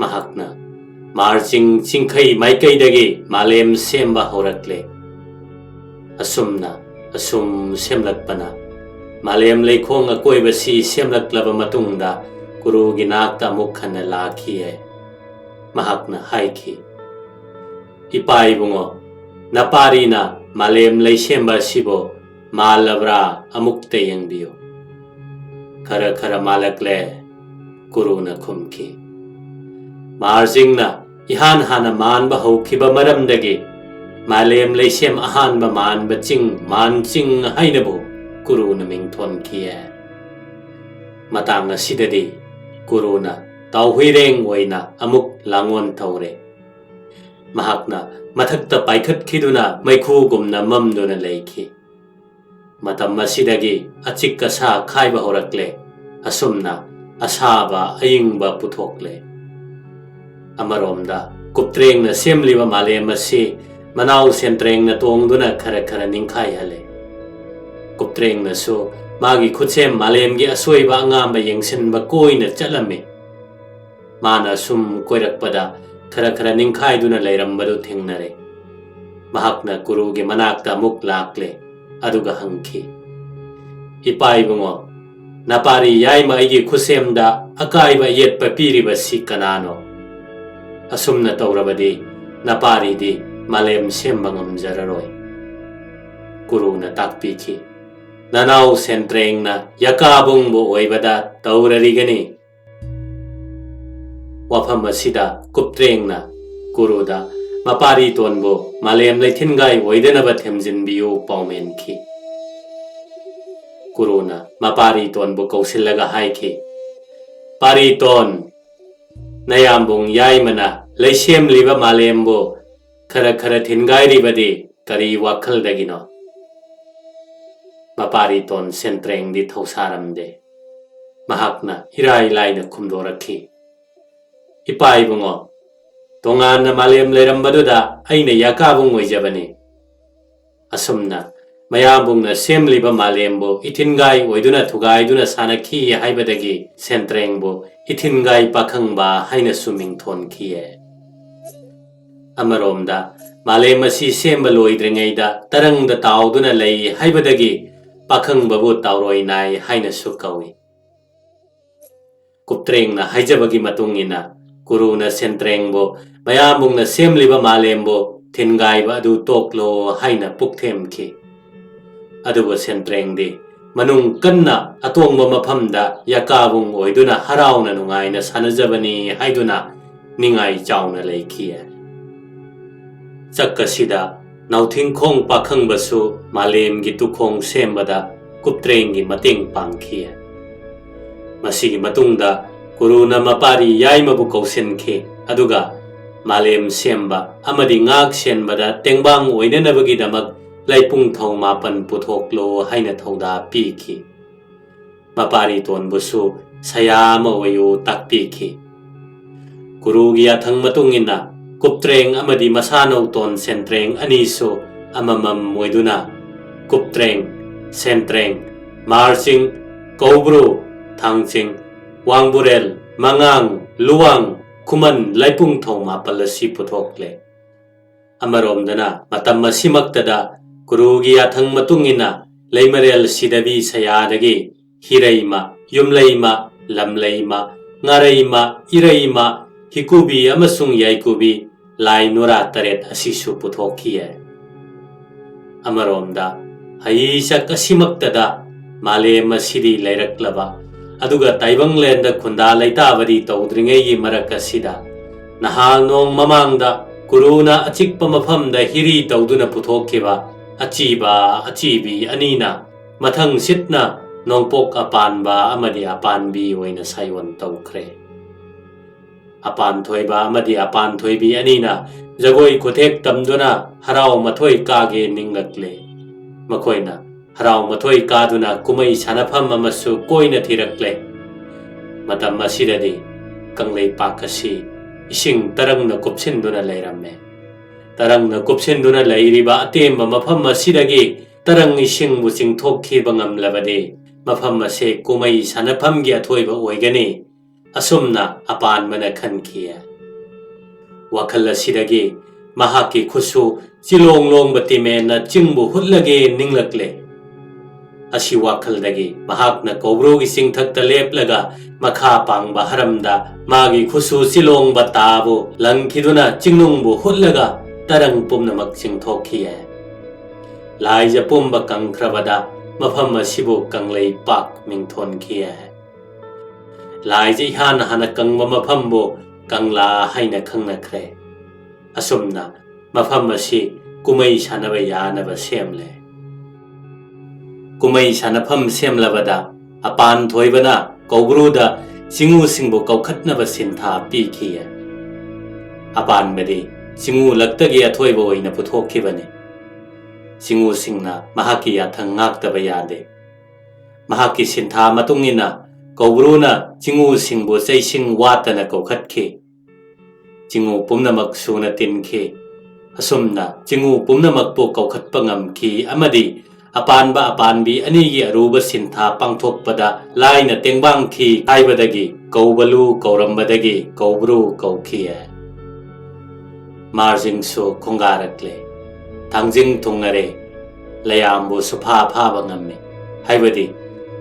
ꯃꯍꯥꯛꯅ ꯃꯥꯔꯆꯤꯡ ꯆꯤꯡꯈꯩ ꯃꯥꯏꯀꯩꯗꯒꯤ ꯃꯥꯂꯦꯝ ꯁꯦꯝꯕ ꯍꯧꯔꯛꯂꯦ꯫ ꯑꯁꯨꯝꯅ ꯑꯁꯨꯝ ꯁꯦꯝꯂꯛꯄꯅ ꯃꯥꯂꯦꯝ ꯂꯩꯈꯣꯡ ꯑꯀꯣꯏꯕꯁꯤ ꯁꯦꯝꯂꯛꯂꯕ ꯃꯇꯨꯡꯗ ꯀꯨꯔꯨꯒꯤ ꯅꯥꯛꯇ ꯑꯃꯨꯛ ꯍꯟꯅ ꯂꯥꯛꯈꯤꯌꯦ꯫ ꯃꯍꯥꯛꯅ ꯍꯥꯏꯈꯤ, "ꯏꯄꯥ ꯏꯕꯨꯡꯉꯣ, ꯅꯄꯥꯔꯤꯅ ꯃꯥꯂꯦꯝ ꯂꯩꯁꯦꯝꯕ ꯑꯁꯤꯕꯨ ꯃꯥꯜꯂꯕ꯭ꯔꯥ ꯑꯃꯨꯛꯇ ꯌꯦꯡꯕꯤꯌꯨ꯫" "ꯈꯔ ꯈꯔ ꯃꯥꯜꯂꯛꯂꯦ," ꯀꯨꯔꯨꯅ ꯈꯨꯝꯈꯤ꯫ "ꯃꯥꯔꯖꯤꯡꯅ ꯏꯍꯥꯟ ꯍꯥꯟꯅ ꯃꯥꯟꯕ ꯍꯧꯈꯤꯕ ꯃꯔꯝꯗꯒꯤ ꯃꯥꯂꯦꯝ ꯂꯩꯁꯦꯝ ꯑꯍꯥꯟꯕ ꯃꯥꯟꯕ ꯆꯤꯡ ꯃꯥꯟ ꯆꯤꯡ ꯍꯥꯏꯅꯕꯨ ꯀꯨꯔꯨꯅ ꯃꯤꯡ ꯊꯣꯟꯈꯤꯌꯦ꯫ ꯃꯇꯥꯡ ꯑꯁꯤꯗꯗꯤ ꯀꯨꯔꯨꯅ ꯇꯥꯎꯍꯨꯏꯔꯦꯡ ꯑꯣꯏꯅ ꯑꯃꯨꯛ ꯂꯥꯡꯑꯣꯟ ꯇꯧꯔꯦ꯫ ꯃꯍꯥꯛꯅ ꯃꯊꯛꯇ ꯄꯥꯏꯈꯠꯈꯤꯗꯨꯅ ꯃꯩꯈꯨꯒꯨꯝꯅ ꯃꯝꯗꯨꯅ ꯂꯩꯈꯤ꯫ ꯃꯇꯝ ꯑꯁꯤꯗꯒꯤ ꯑꯆꯤꯛ ꯑꯁꯥ ꯈꯥꯏꯕ ꯍꯧꯔꯛꯂꯦ꯫ ꯑꯁꯨꯝꯅ ꯑꯁꯥꯕ ꯑꯏꯪꯕ ꯄꯨꯊꯣꯛꯂꯦ꯫ ꯑꯃꯔꯣꯝꯗ ꯀꯨꯞꯇ꯭ꯔꯦꯡꯅ ꯁꯦꯝꯂꯤꯕ ꯃꯥꯂꯦꯝ ꯑꯁꯤ ꯃꯅꯥꯎ ꯁꯦꯟꯇ꯭ꯔꯦꯡꯅ ꯇꯣꯡꯗꯨꯅ ꯈꯔ ꯈꯔ ꯅꯤꯡꯈꯥꯏꯍꯜꯂꯦ꯫ ꯀꯨꯞꯇ꯭ꯔꯦꯡꯅꯁꯨ ꯃꯥꯒꯤ ꯈꯨꯠꯁꯦꯝ ꯃꯥꯂꯦꯝꯒꯤ ꯑꯁꯣꯏꯕ ꯑꯉꯥꯝꯕ ꯌꯦꯡꯁꯤꯟꯕ ꯀꯣꯏꯅ ꯆꯠꯂꯝꯃꯤ꯫ ꯃꯥꯅ ꯁꯨꯝ ꯀꯣꯏꯔꯛꯄꯗ ꯈꯔ ꯈꯔ ꯅꯤꯡꯈꯥꯏꯗꯨꯅ ꯂꯩꯔꯝꯕꯗꯨ ꯊꯦꯡꯅꯔꯦ꯫ ꯃꯍꯥꯛꯅ ꯀꯨꯔꯨꯒꯤ ꯃꯅꯥꯛꯇ ꯑꯃꯨꯛ ꯂꯥꯛꯂꯦ꯫ ꯑꯗꯨꯒ ꯍꯪꯈꯤ, "ꯏꯄꯥ ꯏꯕꯨꯡꯉꯣ, ꯅꯄꯥꯔꯤ ꯌꯥꯏꯃ ꯑꯩꯒꯤ ꯈꯨꯠꯁꯦꯝꯗ ꯑꯀꯥꯏꯕ ꯑꯌꯦꯠꯄ ꯄꯤꯔꯤꯕꯁꯤ ꯀꯅꯥꯅꯣ? ꯑꯁꯨꯝꯅ ꯇꯧꯔꯕꯗꯤ ꯅꯄꯥꯔꯤꯗꯤ ꯃꯥꯂꯦꯝ ꯁꯦꯝꯕ ꯉꯝꯖꯔꯔꯣꯏ꯫" ꯀꯨꯔꯨꯅ ꯇꯥꯛꯄꯤꯈꯤ, "ꯅꯅꯥꯎ ꯁꯦꯟꯇ꯭ꯔꯦꯡꯅ ꯌꯀꯥꯕꯨꯡꯕꯨ ꯑꯣꯏꯕꯗ ꯇꯧꯔꯔꯤꯒꯅꯤ꯫" ꯋꯥꯐꯝ ꯑꯁꯤꯗ ꯀꯨꯞꯇ꯭ꯔꯦꯡꯅ ꯀꯨꯔꯨꯗ ꯃꯄꯥꯔꯤꯇꯣꯟꯕꯨ ꯃꯥꯂꯦꯝ ꯂꯩꯊꯤꯟꯒꯥꯏ ꯑꯣꯏꯗꯅꯕ ꯊꯦꯝꯖꯤꯟꯕꯤꯌꯨ ꯄꯥꯎꯃꯦꯟꯈꯤ꯫ ꯀꯨꯔꯨꯅ ꯃꯄꯥꯔꯤꯇꯣꯟꯕꯨ ꯀꯧꯁꯤꯜꯂꯒ ꯍꯥꯏꯈꯤ, "ꯄꯥꯔꯤꯇꯣꯟ, ꯅꯌꯥꯝꯕꯨꯡ ꯌꯥꯏꯃꯅ ꯂꯩꯁꯦꯝꯂꯤꯕ ꯃꯥꯂꯦꯝꯕꯨ ꯈꯔ ꯈꯔ ꯊꯤꯟꯒꯥꯏꯔꯤꯕꯗꯤ ꯀꯔꯤ ꯋꯥꯈꯜꯗꯒꯤꯅꯣ?" ꯃꯄꯥꯔꯤꯇꯣꯟ ꯁꯦꯟꯇ꯭ꯔꯦꯡꯗꯤ ꯊꯧꯁꯥꯔꯝꯗꯦ꯫ ꯃꯍꯥꯛꯅ ꯏꯔꯥꯏ ꯂꯥꯏꯅ ꯈꯨꯝꯗꯣꯔꯛꯈꯤ, "ꯏꯄꯥ ꯏꯕꯨꯡꯉꯣ, ꯇꯣꯉꯥꯟꯅ ꯃꯥꯂꯦꯝ ꯂꯩꯔꯝꯕꯗꯨꯗ ꯑꯩꯅ ꯌꯀꯥꯕꯨꯡ ꯑꯣꯏꯖꯕꯅꯤ꯫ ꯑꯁꯨꯝꯅ ꯃꯌꯥꯝꯕꯨꯡꯅ ꯁꯦꯝꯂꯤꯕ ꯃꯥꯂꯦꯝꯕꯨ ꯏꯊꯤꯟꯒꯥꯏ ꯑꯣꯏꯗꯨꯅ ꯊꯨꯒꯥꯏꯗꯨꯅ ꯁꯥꯟꯅꯈꯤ ꯍꯥꯏꯕꯗꯒꯤ ꯁꯦꯟꯇ꯭ꯔꯦꯡꯕꯨ ꯏꯊꯤꯟꯒꯥꯏ ꯄꯥꯈꯪꯕ ꯍꯥꯏꯅꯁꯨ ꯃꯤꯡꯊꯣꯟꯈꯤꯌꯦ꯫ ꯑꯃꯔꯣꯝꯗ ꯃꯥꯂꯦꯝ ꯑꯁꯤ ꯁꯦꯝꯕ ꯂꯣꯏꯗ꯭ꯔꯤꯉꯩꯗ ꯇꯔꯪꯗ ꯇꯥꯎꯗꯨꯅ ꯂꯩ ꯍꯥꯏꯕꯗꯒꯤ ꯄꯥꯈꯪꯕꯕꯨ ꯇꯥꯎꯔꯣꯏ ꯅꯥꯏ ꯍꯥꯏꯅꯁꯨ ꯀꯧꯏ꯫" ꯀꯨꯞꯇ꯭ꯔꯦꯡꯅ ꯍꯥꯏꯖꯕꯒꯤ ꯃꯇꯨꯡ ꯏꯟꯅ ꯀꯨꯔꯨꯅ ꯁꯦꯟꯇ꯭ꯔꯦꯡꯕꯨ ꯃꯌꯥꯝꯕꯨꯡꯅ ꯁꯦꯝꯂꯤꯕ ꯃꯥꯂꯦꯝꯕꯨ ꯊꯤꯟꯒꯥꯏꯕ ꯑꯗꯨ ꯇꯣꯛꯂꯣ ꯍꯥꯏꯅ ꯄꯨꯛꯊꯦꯝꯈꯤ꯫ ꯑꯗꯨꯕꯨ ꯁꯦꯟꯇ꯭ꯔꯦꯡꯗꯤ ꯃꯅꯨꯡ ꯀꯟꯅ ꯑꯇꯣꯡꯕ ꯃꯐꯝꯗ ꯌꯀꯥꯕꯨꯡ ꯑꯣꯏꯗꯨꯅ ꯍꯔꯥꯎꯅ ꯅꯨꯡꯉꯥꯏꯅ ꯁꯥꯟꯅꯖꯕꯅꯤ ꯍꯥꯏꯗꯨꯅ ꯅꯤꯡꯉꯥꯏ ꯆꯥꯎꯅ ꯂꯩꯈꯤ꯫ ꯆꯛ ꯑꯁꯤꯗ ꯅꯥꯎꯊꯤꯡꯈꯣꯡ ꯄꯥꯈꯪꯕꯁꯨ ꯃꯥꯂꯦꯝꯒꯤ ꯇꯨꯈꯣꯡ ꯁꯦꯝꯕꯗ ꯀꯨꯞꯇ꯭ꯔꯦꯡꯒꯤ ꯃꯇꯦꯡ ꯄꯥꯡꯈꯤ꯫ ꯃꯁꯤꯒꯤ ꯃꯇꯨꯡꯗ ꯀꯨꯔꯨꯅ ꯃꯄꯥꯔꯤ ꯌꯥꯏꯃꯕꯨ ꯀꯧꯁꯤꯟꯈꯤ, ꯑꯗꯨꯒ ꯃꯥꯂꯦꯝ ꯁꯦꯝꯕ ꯑꯃꯗꯤ ꯉꯥꯛ ꯁꯦꯟꯕꯗ ꯇꯦꯡꯕꯥꯡ ꯑꯣꯏꯅꯅꯕꯒꯤꯗꯃꯛ ꯂꯩꯄꯨꯡꯊꯧ ꯃꯥꯄꯟ ꯄꯨꯊꯣꯛꯂꯣ ꯍꯥꯏꯅ ꯊꯧꯗꯥ ꯄꯤꯈꯤ꯫ ꯃꯄꯥꯔꯤ ꯇꯣꯟꯕꯨꯁꯨ ꯁꯌꯥ ꯑꯃ ꯑꯣꯏꯌꯨ ꯇꯥꯛꯄꯤꯈꯤ꯫ ꯀꯨꯔꯨꯒꯤ ꯌꯥꯊꯪ ꯃꯇꯨꯡ ꯏꯟꯅ ꯀꯨꯞꯇ꯭ꯔꯦꯡ ꯑꯃꯗꯤ ꯃꯁꯥꯅꯧ ꯇꯣꯟ ꯁꯦꯟꯇ꯭ꯔꯦꯡ ꯑꯅꯤꯁꯨ ꯑꯃꯃꯝ ꯑꯣꯏꯗꯨꯅ ꯀꯨꯞꯇ꯭ꯔꯦꯡ, ꯁꯦꯟꯇ꯭ꯔꯦꯡ, ꯃꯥꯔꯆꯤꯡ, ꯀꯧꯕ꯭ꯔꯨ, ꯊꯥꯡꯆꯤꯡ, ꯋꯥꯡꯕꯨꯔꯦꯜ, ꯃꯉꯥꯡ, ꯂꯨꯋꯥꯡ, ꯈꯨꯃꯟ, ꯂꯩꯄꯨꯡꯊꯧ ꯃꯥꯄꯜ ꯑꯁꯤ ꯄꯨꯊꯣꯛꯂꯦ꯫ ꯑꯃꯔꯣꯝꯗꯅ ꯃꯇꯝ ꯑꯁꯤꯃꯛꯇꯗ ꯀꯨꯔꯨꯒꯤ ꯌꯥꯊꯪ ꯃꯇꯨꯡ ꯏꯟꯅ ꯂꯩꯃꯔꯦꯜ ꯁꯤꯗꯕꯤ ꯁꯌꯥꯗꯒꯤ ꯍꯤꯔꯩꯃ, ꯌꯨꯝꯂꯩꯃ, ꯂꯝꯂꯩꯃ, ꯉꯥꯔꯩꯃ, ꯏꯔꯩꯃ, ꯍꯤꯀꯨꯕꯤ ꯑꯃꯁꯨꯡ ꯌꯥꯏꯀꯨꯕꯤ ꯂꯥꯏ ꯅꯨꯔꯥ ꯇꯔꯦꯠ ꯑꯁꯤꯁꯨ ꯄꯨꯊꯣꯛꯈꯤ ꯌꯥꯏ꯫ ꯑꯃꯔꯣꯝꯗ ꯍꯩꯁꯛ ꯑꯁꯤꯃꯛꯇꯗ ꯃꯥꯂꯦꯝ ꯑꯁꯤꯗꯤ ꯂꯩꯔꯛꯂꯕ, ꯑꯗꯨꯒ ꯇꯥꯏꯕꯪꯂꯦꯟꯗ ꯈꯨꯟꯗꯥ ꯂꯩꯇꯥꯕꯗꯤ ꯇꯧꯗ꯭ꯔꯤꯉꯩꯒꯤ ꯃꯔꯛ ꯑꯁꯤꯗ ꯅꯍꯥꯜ ꯅꯣꯡ ꯃꯃꯥꯡꯗ ꯀꯨꯔꯨꯅ ꯑꯆꯤꯛꯄ ꯃꯐꯝꯗ ꯍꯤꯔꯤ ꯇꯧꯗꯨꯅ ꯄꯨꯊꯣꯛꯈꯤꯕ ꯑꯆꯤꯕ ꯑꯆꯤꯕꯤ ꯑꯅꯤꯅ ꯃꯊꯪ ꯁꯤꯠꯅ ꯅꯣꯡꯄꯣꯛ ꯑꯄꯥꯟꯕ ꯑꯃꯗꯤ ꯑꯄꯥꯟꯕꯤ ꯑꯣꯏꯅ ꯁꯥꯌꯣꯟ ꯇꯧꯈ꯭ꯔꯦ꯫ ꯑꯄꯥꯟ ꯊꯣꯏꯕ ꯑꯃꯗꯤ ꯑꯄꯥꯟ ꯊꯣꯏꯕꯤ ꯑꯅꯤꯅ ꯖꯒꯣꯏ ꯈꯨꯊꯦꯛ ꯇꯝꯗꯨꯅ ꯍꯔꯥꯎ ꯃꯊꯣꯏ ꯀꯥꯒꯦ ꯅꯤꯡꯂꯛꯂꯦ꯫ ꯃꯈꯣꯏꯅ ꯍꯔꯥꯎ ꯃꯊꯣꯏ ꯀꯥꯗꯨꯅ ꯀꯨꯝꯃꯩ ꯁꯥꯟꯅꯐꯝ ꯑꯃꯁꯨ ꯀꯣꯏꯅ ꯊꯤꯔꯛꯂꯦ꯫ ꯃꯇꯝ ꯑꯁꯤꯗꯗꯤ ꯀꯪꯂꯩꯄꯥꯛ ꯑꯁꯤ ꯏꯁꯤꯡ ꯇꯔꯪꯅ ꯀꯨꯞꯁꯤꯟꯗꯨꯅ ꯂꯩꯔꯝꯃꯦ꯫ ꯇꯔꯪꯅ ꯀꯨꯞꯁꯤꯟꯗꯨꯅ ꯂꯩꯔꯤꯕ ꯑꯇꯦꯝꯕ ꯃꯐꯝ ꯑꯁꯤꯗꯒꯤ ꯇꯔꯪ ꯏꯁꯤꯡꯕꯨ ꯆꯤꯡꯊꯣꯛꯈꯤꯕ ꯉꯝꯂꯕꯗꯤ ꯃꯐꯝ ꯑꯁꯤ ꯀꯨꯝꯃꯩ ꯁꯥꯟꯅꯐꯝꯒꯤ ꯑꯊꯣꯏꯕ ꯑꯣꯏꯒꯅꯤ꯫ ꯑꯁꯨꯝꯅ ꯑꯄꯥꯟꯕꯅ ꯈꯟꯈꯤ꯫ ꯋꯥꯈꯜ ꯑꯁꯤꯗꯒꯤ ꯃꯍꯥꯛꯀꯤ ꯈꯨꯠꯁꯨ ꯆꯤꯂꯣꯡ ꯂꯣꯡꯕ ꯇꯤꯃꯦꯟꯅ ꯆꯤꯡꯕꯨ ꯍꯨꯠꯂꯒꯦ ꯅꯤꯡꯂꯛꯂꯦ꯫ ꯑꯁꯤ ꯋꯥꯈꯜꯗꯒꯤ ꯃꯍꯥꯛꯅ ꯀꯧꯕ꯭ꯔꯨꯒꯤ ꯆꯤꯡꯊꯛꯇ ꯂꯦꯞꯂꯒ ꯃꯈꯥ ꯄꯥꯡꯕ ꯍꯔꯝꯗ ꯃꯥꯒꯤ ꯈꯨꯠꯁꯨ ꯆꯤꯂꯣꯡꯕ ꯇꯥꯕꯨ ꯂꯪꯈꯤꯗꯨꯅ ꯆꯤꯡꯅꯨꯡꯕꯨ ꯍꯨꯠꯂꯒ ꯇꯔꯪ ꯄꯨꯝꯅꯃꯛ ꯆꯤꯡꯊꯣꯛꯈꯤ꯫ ꯂꯥꯏꯖ ꯄꯨꯝꯕ ꯀꯪꯈ꯭ꯔꯕꯗ ꯃꯐꯝ ꯑꯁꯤꯕꯨ ꯀꯪꯂꯩꯄꯥꯛ ꯃꯤꯡꯊꯣꯟꯈꯤ꯫ ꯂꯥꯏꯖ ꯏꯍꯥꯟ ꯍꯥꯟꯅ ꯀꯪꯕ ꯃꯐꯝꯕꯨ ꯀꯪꯂꯥ ꯍꯥꯏꯅ ꯈꯪꯅꯈ꯭ꯔꯦ꯫ ꯑꯁꯨꯝꯅ ꯃꯐꯝ ꯑꯁꯤ ꯀꯨꯝꯃꯩ ꯁꯥꯟꯅꯕ ꯌꯥꯅꯕ ꯁꯦꯝꯂꯦ꯫ ꯀꯨꯝꯃꯩ ꯁꯥꯟꯅꯐꯝ ꯁꯦꯝꯂꯕꯗ ꯑꯄꯥꯟ ꯊꯣꯏꯕꯅ ꯀꯧꯕ꯭ꯔꯨꯗ ꯆꯤꯉꯨꯁꯤꯡꯕꯨ ꯀꯧꯈꯠꯅꯕ ꯁꯤꯟꯊꯥ ꯄꯤꯈꯤ꯫ ꯑꯄꯥꯟꯕꯗꯤ ꯆꯤꯉꯨ ꯂꯛꯇꯒꯤ ꯑꯊꯣꯏꯕ ꯑꯣꯏꯅ ꯄꯨꯊꯣꯛꯈꯤꯕꯅꯤ꯫ ꯆꯤꯉꯨꯁꯤꯡꯅ ꯃꯍꯥꯛꯀꯤ ꯌꯥꯊꯪ ꯉꯥꯛꯇꯕ ꯌꯥꯗꯦ꯫ ꯃꯍꯥꯛꯀꯤ ꯁꯤꯟꯊꯥ ꯃꯇꯨꯡ ꯏꯟꯅ ꯀꯧꯕ꯭ꯔꯨꯅ ꯆꯤꯉꯨꯁꯤꯡꯕꯨ ꯆꯩꯁꯤꯡ ꯋꯥꯠꯇꯅ ꯀꯧꯈꯠꯈꯤ꯫ ꯆꯤꯉꯨ ꯄꯨꯝꯅꯃꯛ ꯁꯨꯅ ꯇꯤꯟꯈꯤ꯫ ꯑꯁꯨꯝꯅ ꯆꯤꯉꯨ ꯄꯨꯝꯅꯃꯛꯄꯨ ꯀꯧꯈꯠꯄ ꯉꯝꯈꯤ ꯑꯃꯗꯤ ꯑꯄꯥꯟꯕ ꯑꯄꯥꯟꯕꯤ ꯑꯅꯤꯒꯤ ꯑꯔꯨꯕ ꯁꯤꯟꯊꯥ ꯄꯥꯡꯊꯣꯛꯄꯗ ꯂꯥꯏꯅ ꯇꯦꯡꯕꯥꯡꯈꯤ ꯍꯥꯏꯕꯗꯒꯤ ꯀꯧꯕꯂꯨ ꯀꯧꯔꯝꯕꯗꯒꯤ ꯀꯧꯕ꯭ꯔꯨ ꯀꯧꯈꯤ꯫ ꯃꯥꯔꯖꯤꯡꯁꯨ ꯈꯣꯡꯒꯥꯔꯛꯂꯦ꯫ ꯊꯥꯡꯖꯤꯡ ꯊꯨꯡꯉꯔꯦ꯫ ꯂꯌꯥꯝꯕꯨ ꯁꯨꯐꯥ ꯐꯥꯕ ꯉꯝꯃꯤ꯫ ꯍꯥꯏꯕꯗꯤ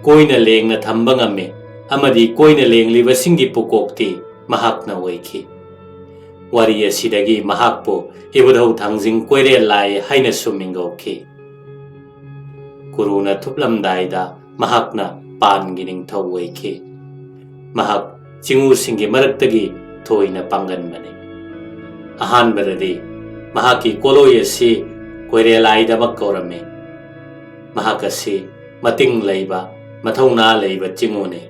ꯀꯣꯏꯅ ꯂꯦꯡꯅ ꯊꯝꯕ ꯉꯝꯃꯤ ꯑꯃꯗꯤ ꯀꯣꯏꯅ ꯂꯦꯡꯂꯤꯕꯁꯤꯡꯒꯤ ꯄꯨꯀꯣꯛꯇꯤ ꯃꯍꯥꯛꯅ ꯑꯣꯏꯈꯤ꯫ ꯋꯥꯔꯤ ꯑꯁꯤꯗꯒꯤ ꯃꯍꯥꯛꯄꯨ ꯏꯕꯨꯙꯧ ꯊꯥꯡꯖꯤꯡ ꯀꯣꯏꯔꯦꯜ ꯂꯥꯏ ꯍꯥꯏꯅꯁꯨ ꯃꯤꯡꯒꯧꯈꯤ꯫ ꯀꯨꯔꯨꯅ ꯊꯨꯞꯂꯝꯗꯥꯏꯗ ꯃꯍꯥꯛꯅ ꯄꯥꯟꯒꯤ ꯅꯤꯡꯊꯧ ꯑꯣꯏꯈꯤ꯫ ꯃꯍꯥꯛ ꯆꯤꯉꯨꯁꯤꯡꯒꯤ ꯃꯔꯛꯇꯒꯤ ꯊꯣꯏꯅ ꯄꯥꯡꯒꯟꯕꯅꯤ꯫ ꯑꯍꯥꯟꯕꯗꯗꯤ ꯃꯍꯥꯛꯀꯤ ꯀꯣꯂꯣꯏ ꯑꯁꯤ ꯀꯣꯏꯔꯦꯂꯥꯏꯗꯃꯛ ꯀꯧꯔꯝꯃꯤ꯫ ꯃꯍꯥꯛ ꯑꯁꯤ ꯃꯇꯤꯡ ꯂꯩꯕ, ꯃꯊꯧꯅꯥ ꯂꯩꯕ ꯆꯤꯉꯨꯅꯤ꯫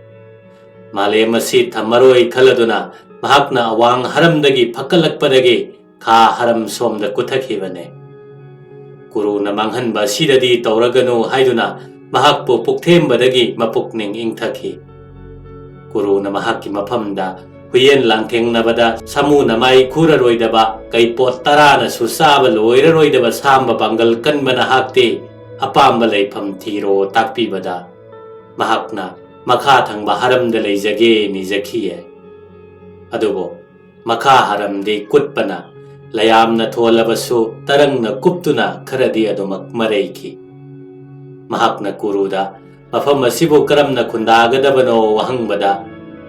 ꯃꯥꯂꯦꯝ ꯑꯁꯤ ꯊꯝꯃꯔꯣꯏ ꯈꯜꯂꯗꯨꯅ ꯃꯍꯥꯛꯅ ꯑꯋꯥꯡ ꯍꯔꯝꯗꯒꯤ ꯐꯛꯀꯠꯂꯛꯄꯗꯒꯤ ꯈꯥ ꯍꯔꯝ ꯁꯣꯝꯗ ꯀꯨꯊꯈꯤꯕꯅꯦ꯫ ꯀꯨꯔꯨꯅ ꯃꯥꯡꯍꯟꯕ ꯑꯁꯤꯗꯗꯤ ꯇꯧꯔꯒꯅꯨ ꯍꯥꯏꯗꯨꯅ ꯃꯍꯥꯛꯄꯨ ꯄꯨꯛꯊꯦꯝꯕꯗꯒꯤ ꯃꯄꯨꯛꯅꯤꯡ ꯏꯪꯊꯈꯤ꯫ ꯀꯨꯔꯨꯅ ꯃꯍꯥꯛꯀꯤ ꯃꯐꯝꯗ ꯍꯨꯌꯦꯟ ꯂꯥꯡꯊꯦꯡꯅꯕꯗ ꯁꯥꯃꯨꯅ ꯃꯥꯏ ꯈꯨꯔꯔꯣꯏꯗꯕ, ꯀꯩꯄꯣꯠ ꯇꯔꯥꯅꯁꯨ ꯆꯥꯕ ꯂꯣꯏꯔꯔꯣꯏꯗꯕ ꯁꯥꯝꯕ ꯄꯥꯡꯒꯜ ꯀꯟꯕ ꯅꯍꯥꯛꯇꯤ ꯑꯄꯥꯝꯕ ꯂꯩꯐꯝ ꯊꯤꯔꯣ ꯇꯥꯛꯄꯤꯕꯗ ꯃꯍꯥꯛꯅ ꯃꯈꯥ ꯊꯪꯕ ꯍꯔꯝꯗ ꯂꯩꯖꯒꯦ ꯅꯤꯖꯈꯤꯌꯦ꯫ ꯑꯗꯨꯕꯨ ꯃꯈꯥ ꯍꯔꯝꯗꯤ ꯀꯨꯠꯄꯅ ꯂꯌꯥꯝꯅ ꯊꯣꯜꯂꯕꯁꯨ ꯇꯔꯪꯅ ꯀꯨꯞꯇꯨꯅ ꯈꯔꯗꯤ ꯑꯗꯨꯃꯛ ꯃꯔꯩꯈꯤ꯫ ꯃꯍꯥꯛꯅ ꯀꯨꯔꯨꯗ ꯃꯐꯝ ꯑꯁꯤꯕꯨ ꯀꯔꯝꯅ ꯈꯨꯟꯗꯥꯒꯗꯕꯅꯣ ꯍꯪꯕꯗ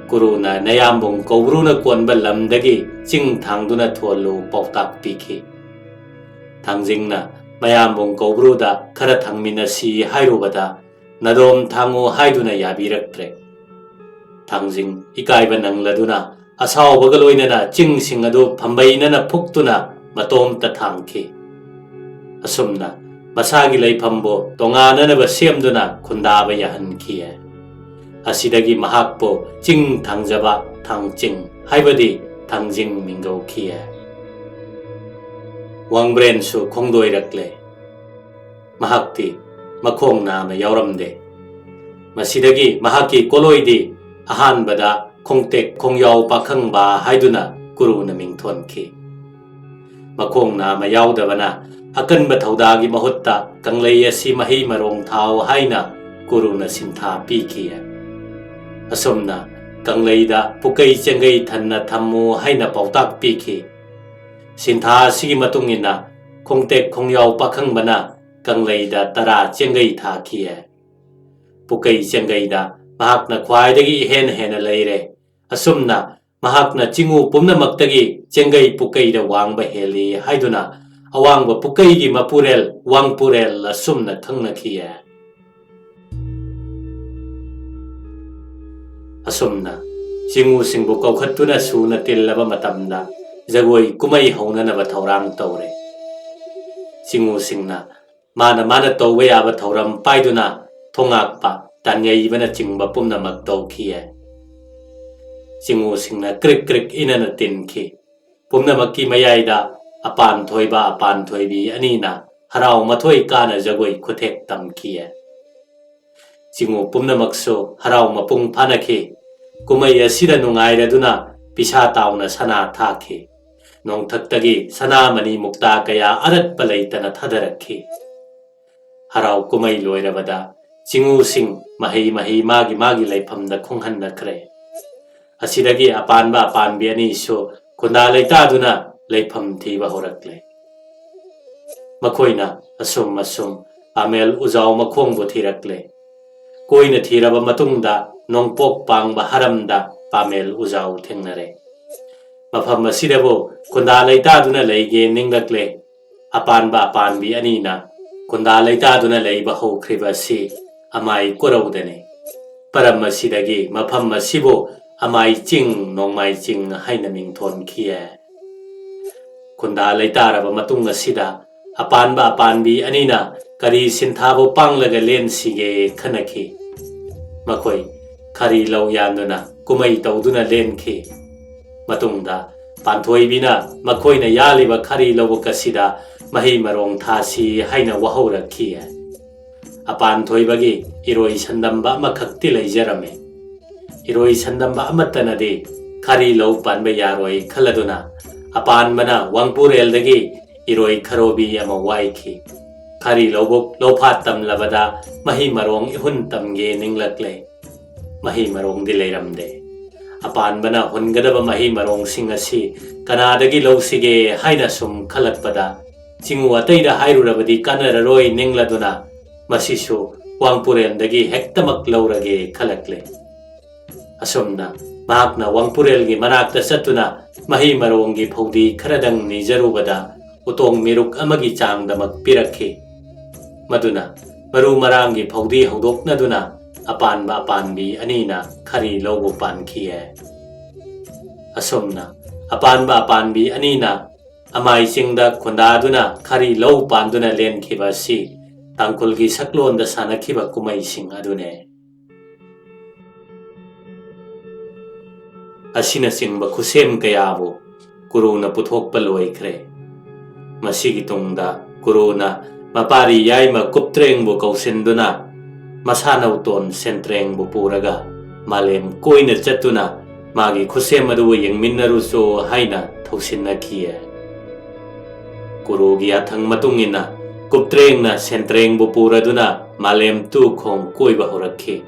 ꯀꯨꯔꯨꯅ ꯅꯌꯥꯝꯕꯨꯡ ꯀꯧꯕ꯭ꯔꯨꯅ ꯀꯣꯟꯕ ꯂꯝꯗꯒꯤ ꯆꯤꯡ ꯊꯥꯡꯗꯨꯅ ꯊꯣꯜꯂꯨ ꯄꯥꯎꯇꯥꯛ ꯄꯤꯈꯤ꯫ ꯊꯥꯡꯖꯤꯡꯅ ꯃꯌꯥꯝꯕꯨꯡ ꯀꯧꯕ꯭ꯔꯨꯗ ꯈꯔ ꯊꯥꯡꯃꯤꯟꯅꯁꯤ ꯍꯥꯏꯔꯨꯕꯗ ꯅꯗꯣꯝ ꯊꯥꯡꯉꯨ ꯍꯥꯏꯗꯨꯅ ꯌꯥꯕꯤꯔꯛꯇ꯭ꯔꯦ꯫ ꯊꯥꯡꯖꯤꯡ ꯏꯀꯥꯏꯕ ꯅꯪꯂꯗꯨꯅ ꯑꯁꯥꯎꯕꯒ ꯂꯣꯏꯅꯅ ꯆꯤꯡꯁꯤꯡ ꯑꯗꯨ ꯐꯝꯕꯩꯅꯅ ꯐꯨꯛꯇꯨꯅ ꯃꯇꯣꯝꯇ ꯊꯥꯡꯈꯤ꯫ ꯑꯁꯨꯝꯅ ꯃꯁꯥꯒꯤ ꯂꯩꯐꯝꯕꯨ ꯇꯣꯉꯥꯟꯅꯅꯕ ꯁꯦꯝꯗꯨꯅ ꯈꯨꯟꯗꯥꯕ ꯌꯥꯍꯟꯈꯤ꯫ ꯑꯁꯤꯗꯒꯤ ꯃꯍꯥꯛꯄꯨ ꯆꯤꯡ ꯊꯥꯡꯖꯕ ꯊꯥꯡꯆꯤꯡ ꯍꯥꯏꯕꯗꯤ ꯊꯥꯡꯖꯤꯡ ꯃꯤꯡꯒꯧꯈꯤꯌꯦ꯫ ꯋꯥꯡꯕ꯭ꯔꯦꯟꯁꯨ ꯈꯣꯡꯗꯣꯏꯔꯛꯂꯦ꯫ ꯃꯍꯥꯛꯇꯤ ꯃꯈꯣꯡ ꯅꯥꯝꯃ ꯌꯥꯎꯔꯝꯗꯦ꯫ ꯃꯁꯤꯗꯒꯤ ꯃꯍꯥꯛꯀꯤ ꯀꯣꯂꯣꯏꯗꯤ ꯑꯍꯥꯟꯕꯗ ꯈꯣꯡꯇꯦꯛ ꯈꯣꯡꯌꯥꯎ ꯄꯥꯈꯪꯕ ꯍꯥꯏꯗꯨꯅ ꯀꯨꯔꯨꯅ ꯃꯤꯡꯊꯣꯟꯈꯤ꯫ ꯃꯈꯣꯡ ꯅꯥꯝꯃ ꯌꯥꯎꯗꯕꯅ ꯑꯀꯟꯕ ꯊꯧꯗꯥꯒꯤ ꯃꯍꯨꯠꯇ ꯀꯪꯂꯩ ꯑꯁꯤ ꯃꯍꯩ ꯃꯔꯣꯡ ꯊꯥꯎ ꯍꯥꯏꯅ ꯀꯨꯔꯨꯅ ꯁꯤꯟꯊꯥ ꯄꯤꯈꯤ꯫ ꯑꯁꯨꯝꯅ ꯀꯪꯂꯩꯗ ꯄꯨꯀꯩ ꯆꯦꯡꯒꯩ ꯊꯟꯅ ꯊꯝꯃꯨ ꯍꯥꯏꯅ ꯄꯥꯎꯇꯥꯛ ꯄꯤꯈꯤ꯫ ꯁꯤꯟꯊꯥ ꯑꯁꯤꯒꯤ ꯃꯇꯨꯡ ꯏꯟꯅ ꯈꯣꯡꯇꯦꯛ ꯈꯣꯡꯌꯥꯎ ꯄꯥꯈꯪꯕꯅ ꯀꯪꯂꯩꯗ ꯇꯔꯥ ꯆꯦꯡꯒꯩ ꯊꯥꯈꯤ꯫ ꯄꯨꯀꯩ ꯆꯦꯡꯒꯩꯗ ꯃꯍꯥꯛꯅ ꯈ꯭ꯋꯥꯏꯗꯒꯤ ꯏꯍꯦꯟ ꯍꯦꯟꯅ ꯂꯩꯔꯦ꯫ ꯑꯁꯨꯝꯅ ꯃꯍꯥꯛꯅ ꯆꯤꯡꯎ ꯄꯨꯝꯅꯃꯛꯇꯒꯤ ꯆꯦꯡꯒꯩ ꯄꯨꯀꯩꯗ ꯋꯥꯡꯕ ꯍꯦꯜꯂꯤ ꯍꯥꯏꯗꯨꯅ ꯑꯋꯥꯡꯕ ꯄꯨꯀꯩꯒꯤ ꯃꯄꯨꯔꯦꯜ ꯋꯥꯡꯄꯨꯔꯦꯜ ꯑꯁꯨꯝꯅ ꯈꯪꯅꯈꯤꯌꯦ꯫ ꯑꯁꯨꯝꯅ ꯆꯤꯡꯎꯁꯤꯡꯕꯨ ꯀꯧꯈꯠꯇꯨꯅ ꯁꯨꯅ ꯇꯤꯜꯂꯕ ꯃꯇꯝꯗ ꯖꯒꯣꯏ ꯀꯨꯝꯍꯩ ꯍꯧꯅꯅꯕ ꯊꯧꯔꯥꯡ ꯇꯧꯔꯦ꯫ ꯆꯤꯡꯎꯁꯤꯡꯅ ꯃꯥꯅ ꯃꯥꯅ ꯇꯧꯕ ꯌꯥꯕ ꯊꯧꯔꯝ ꯄꯥꯏꯗꯨꯅ ꯊꯣꯉꯥꯛꯄ, ꯇꯥꯟꯌꯩꯕꯅꯆꯤꯡꯕ ꯄꯨꯝꯅꯃꯛ ꯇꯧꯈꯤꯌꯦ꯫ ꯆꯤꯡꯎꯁꯤꯡꯅ ꯀ꯭ꯔꯤꯛ ꯀ꯭ꯔꯤꯛ ꯏꯅꯅ ꯇꯤꯟꯈꯤ꯫ ꯄꯨꯝꯅꯃꯛꯀꯤ ꯃꯌꯥꯏꯗ ꯑꯄꯥꯟ ꯊꯣꯏꯕ ꯑꯄꯥꯟ ꯊꯣꯏꯕꯤ ꯑꯅꯤꯅ ꯍꯔꯥꯎ ꯃꯊꯣꯏ ꯀꯥꯅ ꯖꯒꯣꯏ ꯈꯨꯊꯦꯛ ꯇꯝꯈꯤꯌꯦ꯫ ꯆꯤꯡꯎ ꯄꯨꯝꯅꯃꯛꯁꯨ ꯍꯔꯥꯎ ꯃꯄꯨꯡ ꯐꯥꯅꯈꯤ꯫ ꯀꯨꯝꯍꯩ ꯑꯁꯤꯗ ꯅꯨꯡꯉꯥꯏꯔꯗꯨꯅ ꯄꯤꯁꯥ ꯇꯥꯎꯅ ꯁꯅꯥ ꯊꯥꯈꯤ꯫ ꯅꯣꯡꯊꯛꯇꯒꯤ ꯁꯅꯥꯃꯅꯤ ꯃꯨꯛꯇꯥ ꯀꯌꯥ ꯑꯔꯠꯄ ꯂꯩꯇꯅ ꯊꯥꯗꯔꯛꯈꯤ꯫ ꯍꯔꯥꯎ ꯀꯨꯝꯍꯩ ꯂꯣꯏꯔꯕꯗ ꯆꯤꯡꯎꯁꯤꯡ ꯃꯍꯩ ꯃꯍꯩ ꯃꯥꯒꯤ ꯃꯥꯒꯤ ꯂꯩꯐꯝꯗ ꯈꯣꯡꯍꯟꯅꯈ꯭ꯔꯦ꯫ ꯑꯁꯤꯗꯒꯤ ꯑꯄꯥꯟꯕ ꯑꯄꯥꯟꯕꯤ ꯑꯅꯤꯁꯨ ꯈꯨꯟꯗꯥ ꯂꯩꯇꯥꯗꯨꯅ ꯂꯩꯐꯝ ꯊꯤꯕ ꯍꯧꯔꯛꯂꯦ꯫ ꯃꯈꯣꯏꯅ ꯑꯁꯨꯝ ꯑꯁꯨꯝ ꯄꯥꯃꯦꯜ ꯎꯖꯥꯎ ꯃꯈꯣꯡꯕꯨ ꯊꯤꯔꯛꯂꯦ꯫ ꯀꯣꯏꯅ ꯊꯤꯔꯕ ꯃꯇꯨꯡꯗ ꯅꯣꯡꯄꯣꯛ ꯄꯥꯡꯕ ꯍꯔꯝꯗ ꯄꯥꯃꯦꯜ ꯎꯖꯥꯎ ꯊꯦꯡꯅꯔꯦ꯫ ꯃꯐꯝ ꯑꯁꯤꯗꯕꯨ ꯈꯨꯟꯗꯥ ꯂꯩꯇꯥꯗꯨꯅ ꯂꯩꯒꯦ ꯅꯤꯡꯂꯛꯂꯦ꯫ ꯑꯄꯥꯟꯕ ꯑꯄꯥꯟꯕꯤ ꯑꯅꯤꯅ ꯈꯨꯟꯗꯥ ꯂꯩꯇꯥꯗꯨꯅ ꯂꯩꯕ ꯍꯧꯈ꯭ꯔꯤꯕ ꯑꯁꯤ ꯑꯃꯥꯏ ꯀꯣꯔꯧꯗꯅꯤ꯫ ꯄꯔꯝ ꯑꯁꯤꯗꯒꯤ ꯃꯐꯝ ꯑꯁꯤꯕꯨ ꯑꯃꯥꯏ ꯆꯤꯡ, ꯅꯣꯡꯃꯥꯏ ꯆꯤꯡ ꯍꯥꯏꯅ ꯃꯤꯡꯊꯣꯟꯈꯤꯌꯦ꯫ ꯈꯨꯟꯗꯥ ꯂꯩꯇꯥꯔꯕ ꯃꯇꯨꯡ ꯑꯁꯤꯗ ꯑꯄꯥꯟꯕ ꯑꯄꯥꯟꯕꯤ ꯑꯅꯤꯅ ꯀꯔꯤ ꯁꯤꯟꯊꯥꯕꯨ ꯄꯥꯡꯂꯒ ꯂꯦꯟꯁꯤꯒꯦ ꯈꯟꯅꯈꯤ꯫ ꯃꯈꯣꯏ ꯈꯔꯤ ꯂꯧ ꯌꯥꯟꯗꯨꯅ ꯀꯨꯝꯍꯩ ꯇꯧꯗꯨꯅ ꯂꯦꯟꯈꯤ꯫ ꯃꯇꯨꯡꯗ ꯄꯥꯟꯊꯣꯏꯕꯤꯅ ꯃꯈꯣꯏꯅ ꯌꯥꯜꯂꯤꯕ ꯈꯔꯤ ꯂꯧꯕꯨꯛ ꯑꯁꯤꯗ ꯃꯍꯩ ꯃꯔꯣꯡ ꯊꯥꯁꯤ ꯍꯥꯏꯅ ꯋꯥꯍꯧꯔꯛꯈꯤ꯫ ꯑꯄꯥꯟꯊꯣꯏꯕꯒꯤ ꯏꯔꯣꯏ ꯁꯟꯗꯝꯕ ꯑꯃꯈꯛꯇꯤ ꯂꯩꯖꯔꯝꯃꯤ꯫ ꯏꯔꯣꯏ ꯁꯟꯗꯝꯕ ꯑꯃꯠꯇꯅꯗꯤ ꯈꯔꯤ ꯂꯧ ꯄꯥꯟꯕ ꯌꯥꯔꯣꯏ ꯈꯜꯂꯗꯨꯅ ꯑꯄꯥꯟꯕꯅ ꯋꯥꯡꯄꯨꯔꯦꯜꯗꯒꯤ ꯏꯔꯣꯏ ꯈꯔꯣꯕꯤ ꯑꯃ ꯋꯥꯏꯈꯤ꯫ ꯈꯔꯤ ꯂꯧꯕꯨꯛ ꯂꯧꯐꯥꯠ ꯇꯝꯂꯕꯗ ꯃꯍꯩ ꯃꯔꯣꯡ ꯏꯍꯨꯟ ꯇꯝꯒꯦ ꯅꯤꯡꯂꯛꯂꯦ꯫ ꯃꯍꯩ ꯃꯔꯣꯡꯗꯤ ꯂꯩꯔꯝꯗꯦ꯫ ꯑꯄꯥꯟꯕꯅ ꯍꯨꯟꯒꯗꯕ ꯃꯍꯩ ꯃꯔꯣꯡꯁꯤꯡ ꯑꯁꯤ ꯀꯅꯥꯗꯒꯤ ꯂꯧꯁꯤꯒꯦ ꯍꯥꯏꯅ ꯁꯨꯝ ꯈꯜꯂꯛꯄꯗ, ꯆꯤꯡꯎ ꯑꯇꯩꯗ ꯍꯥꯏꯔꯨꯔꯕꯗꯤ ꯀꯥꯟꯅꯔꯔꯣꯏ ꯅꯤꯡꯂꯗꯨꯅ ꯃꯁꯤꯁꯨ ꯋꯥꯡꯄꯨꯔꯦꯜꯗꯒꯤ ꯍꯦꯛꯇꯃꯛ ꯂꯧꯔꯒꯦ ꯈꯜꯂꯛꯂꯦ꯫ ꯑꯁꯨꯝꯅ ꯃꯍꯥꯛꯅ ꯋꯥꯡꯄꯨꯔꯦꯜꯒꯤ ꯃꯅꯥꯛꯇ ꯆꯠꯇꯨꯅ ꯃꯍꯩ ꯃꯔꯣꯡꯒꯤ ꯐꯧꯗꯤ ꯈꯔꯗꯪ ꯅꯤꯖꯔꯨꯕꯗ ꯎꯇꯣꯡ ꯃꯤꯔꯨꯛ ꯑꯃꯒꯤ ꯆꯥꯡꯗꯃꯛ ꯄꯤꯔꯛꯈꯤ꯫ ꯃꯗꯨꯅ ꯃꯔꯨ ꯃꯔꯥꯡꯒꯤ ꯐꯧꯗꯤ ꯍꯧꯗꯣꯛꯅꯗꯨꯅ ꯑꯄꯥꯟꯕ ꯑꯄꯥꯟꯕꯤ ꯑꯅꯤꯅ ꯈꯔꯤ ꯂꯧꯕ ꯄꯥꯟꯈꯤꯌꯦ꯫ ꯑꯁꯨꯝꯅ ꯑꯄꯥꯟꯕ ꯑꯄꯥꯟꯕꯤ ꯑꯅꯤꯅ ꯑꯃꯥꯏ ꯆꯤꯡꯗ ꯈꯨꯟꯗꯥꯗꯨꯅ ꯈꯔꯤ ꯂꯧ ꯄꯥꯟꯗꯨꯅ ꯂꯦꯟꯈꯤꯕ ꯑꯁꯤ ꯇꯥꯡꯈꯨꯜꯒꯤ ꯁꯛꯂꯣꯟꯗ ꯁꯥꯟꯅꯈꯤꯕ ꯀꯨꯝꯍꯩꯁꯤꯡ ꯑꯗꯨꯅꯦ꯫ ꯑꯁꯤꯅꯆꯤꯡꯕ ꯈꯨꯠꯁꯦꯝ ꯀꯌꯥꯕꯨ ꯀꯨꯔꯨꯅ ꯄꯨꯊꯣꯛꯄ ꯂꯣꯏꯈ꯭ꯔꯦ꯫ ꯃꯁꯤꯒꯤ ꯇꯨꯡꯗ ꯀꯨꯔꯨꯅ ꯃꯄꯥꯔꯤ ꯌꯥꯏꯃ ꯀꯨꯞꯇ꯭ꯔꯦꯡꯕꯨ ꯀꯧꯁꯤꯟꯗꯨꯅ ꯃꯁꯥꯅꯧꯇꯣꯟ ꯁꯦꯟꯇ꯭ꯔꯦꯡꯕꯨ ꯄꯨꯔꯒ ꯃꯥꯂꯦꯝ ꯀꯣꯏꯅ ꯆꯠꯇꯨꯅ ꯃꯥꯒꯤ ꯈꯨꯠꯁꯦꯝ ꯑꯗꯨꯕꯨ ꯌꯦꯡꯃꯤꯟꯅꯔꯨꯆꯣ ꯍꯥꯏꯅ ꯊꯧꯁꯤꯟꯅꯈꯤꯌꯦ꯫ ꯀꯨꯔꯨꯒꯤ ꯌꯥꯊꯪ ꯃꯇꯨꯡ ꯏꯟꯅ ꯀꯨꯞꯇ꯭ꯔꯦꯡꯅ ꯁꯦꯟꯇ꯭ꯔꯦꯡꯕꯨ ꯄꯨꯔꯗꯨꯅ ꯃꯥꯂꯦꯝ ꯇꯨ ꯈꯣꯡ ꯀꯣꯏꯕ ꯍꯧꯔꯛꯈꯤ꯫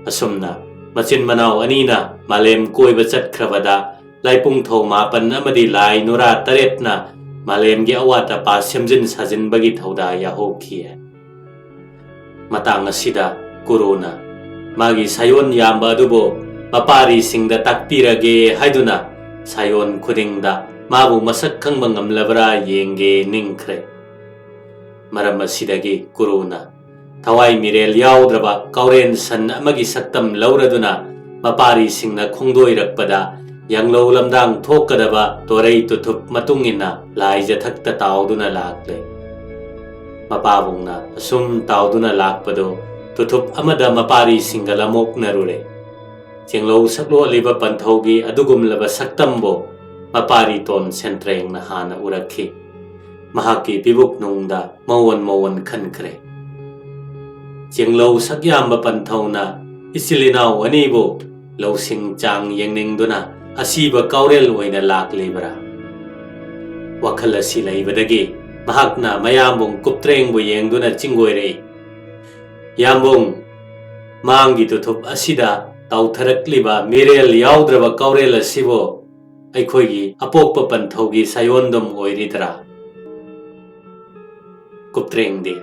ꯑꯁꯨꯝꯅ ꯃꯆꯤꯟ ꯃꯅꯥꯎ ꯑꯅꯤꯅ ꯃꯥꯂꯦꯝ ꯀꯣꯏꯕ ꯆꯠꯈ꯭ꯔꯕꯗ ꯂꯥꯏꯄꯨꯡꯊꯧ ꯃꯥꯄꯟ ꯑꯃꯗꯤ ꯂꯥꯏ ꯅꯨꯔꯥ ꯇꯔꯦꯠꯅ ꯃꯥꯂꯦꯝꯒꯤ ꯑꯋꯥꯠ ꯑꯄꯥ ꯁꯦꯝꯖꯤꯟ ꯁꯥꯖꯤꯟꯕꯒꯤ ꯊꯧꯗꯥ ꯌꯥꯍꯧꯈꯤ꯫ ꯃꯇꯥꯡ ꯑꯁꯤꯗ ꯀꯨꯔꯨꯅ ꯃꯥꯒꯤ ꯁꯥꯌꯣꯟ ꯌꯥꯝꯕ ꯑꯗꯨꯕꯨ ꯃꯄꯥꯔꯤꯁꯤꯡꯗ ꯇꯥꯛꯄꯤꯔꯒꯦ ꯍꯥꯏꯗꯨꯅ ꯁꯥꯌꯣꯟ ꯈꯨꯗꯤꯡꯗ ꯃꯥꯕꯨ ꯃꯁꯛ ꯈꯪꯕ ꯉꯝꯂꯕ꯭ꯔꯥ ꯌꯦꯡꯒꯦ ꯅꯤꯡꯈ꯭ꯔꯦ꯫ ꯃꯔꯝ ꯑꯁꯤꯗꯒꯤ ꯀꯨꯔꯨꯅ ꯊꯋꯥꯏ ꯃꯤꯔꯦꯜ ꯌꯥꯎꯗ꯭ꯔꯕ ꯀꯥꯎꯔꯦꯟ ꯁꯟ ꯑꯃꯒꯤ ꯁꯛꯇꯝ ꯂꯧꯔꯗꯨꯅ ꯃꯄꯥꯔꯤꯁꯤꯡꯅ ꯈꯣꯡꯗꯣꯏꯔꯛꯄꯗ ꯌꯥꯡꯂꯧ ꯂꯝꯗꯥꯡ ꯊꯣꯛꯀꯗꯕ ꯇꯣꯔꯩ ꯇꯨꯊꯨꯞ ꯃꯇꯨꯡ ꯏꯟꯅ ꯂꯥꯏꯖꯊꯛꯇ ꯇꯥꯎꯗꯨꯅ ꯂꯥꯛꯂꯦ꯫ ꯃꯄꯥꯕꯨꯡꯅ ꯑꯁꯨꯝ ꯇꯥꯎꯗꯨꯅ ꯂꯥꯛꯄꯗꯨ ꯇꯨꯊꯨꯞ ꯑꯃꯗ ꯃꯄꯥꯔꯤꯁꯤꯡꯒ ꯂꯝꯑꯣꯛꯅꯔꯨꯔꯦ꯫ ꯆꯦꯡꯂꯧ ꯁꯛꯂꯣꯠꯂꯤꯕ ꯄꯟꯊꯧꯒꯤ ꯑꯗꯨꯒꯨꯝꯂꯕ ꯁꯛꯇꯝꯕꯨ ꯃꯄꯥꯔꯤꯇꯣꯟ ꯁꯦꯟꯇ꯭ꯔꯦꯡꯅ ꯍꯥꯟꯅ ꯎꯔꯛꯈꯤ꯫ ꯃꯍꯥꯛꯀꯤ ꯄꯤꯕꯨꯛꯅꯨꯡꯗ ꯃꯋꯣꯟ ꯃꯋꯣꯟ ꯈꯟꯈ꯭ꯔꯦ꯫ ꯆꯦꯡꯂꯧ ꯁꯛꯌꯥꯝꯕ ꯄꯟꯊꯧꯅ ꯏꯆꯤꯜ ꯏꯅꯥꯎ ꯑꯅꯤꯕꯨ ꯂꯧꯁꯤꯡ ꯆꯥꯡ ꯌꯦꯡꯅꯤꯡꯗꯨꯅ ꯑꯁꯤꯕ ꯀꯥꯎꯔꯦꯜ ꯑꯣꯏꯅ ꯂꯥꯛꯂꯤꯕ꯭ꯔꯥ? ꯋꯥꯈꯜ ꯑꯁꯤ ꯂꯩꯕꯗꯒꯤ ꯃꯍꯥꯛꯅ ꯃꯌꯥꯝꯕꯨꯡ ꯀꯨꯞꯇ꯭ꯔꯦꯡꯕꯨ ꯌꯦꯡꯗꯨꯅ ꯆꯤꯡꯒꯣꯏꯔꯛꯏ꯫ "ꯌꯥꯝꯕꯨꯡ, ꯃꯥꯡꯒꯤ ꯇꯨꯊꯨꯞ ꯑꯁꯤꯗ ꯇꯥꯎꯊꯔꯛꯂꯤꯕ ꯃꯤꯔꯦꯜ ꯌꯥꯎꯗ꯭ꯔꯕ ꯀꯥꯎꯔꯦꯜ ꯑꯁꯤꯕꯨ ꯑꯩꯈꯣꯏꯒꯤ ꯑꯄꯣꯛꯄ ꯄꯟꯊꯧꯒꯤ ꯁꯥꯌꯣꯟꯗꯨꯝ ꯑꯣꯏꯔꯤꯗ꯭ꯔꯥ?" ꯀꯨꯞꯇ꯭ꯔꯦꯡꯗꯤ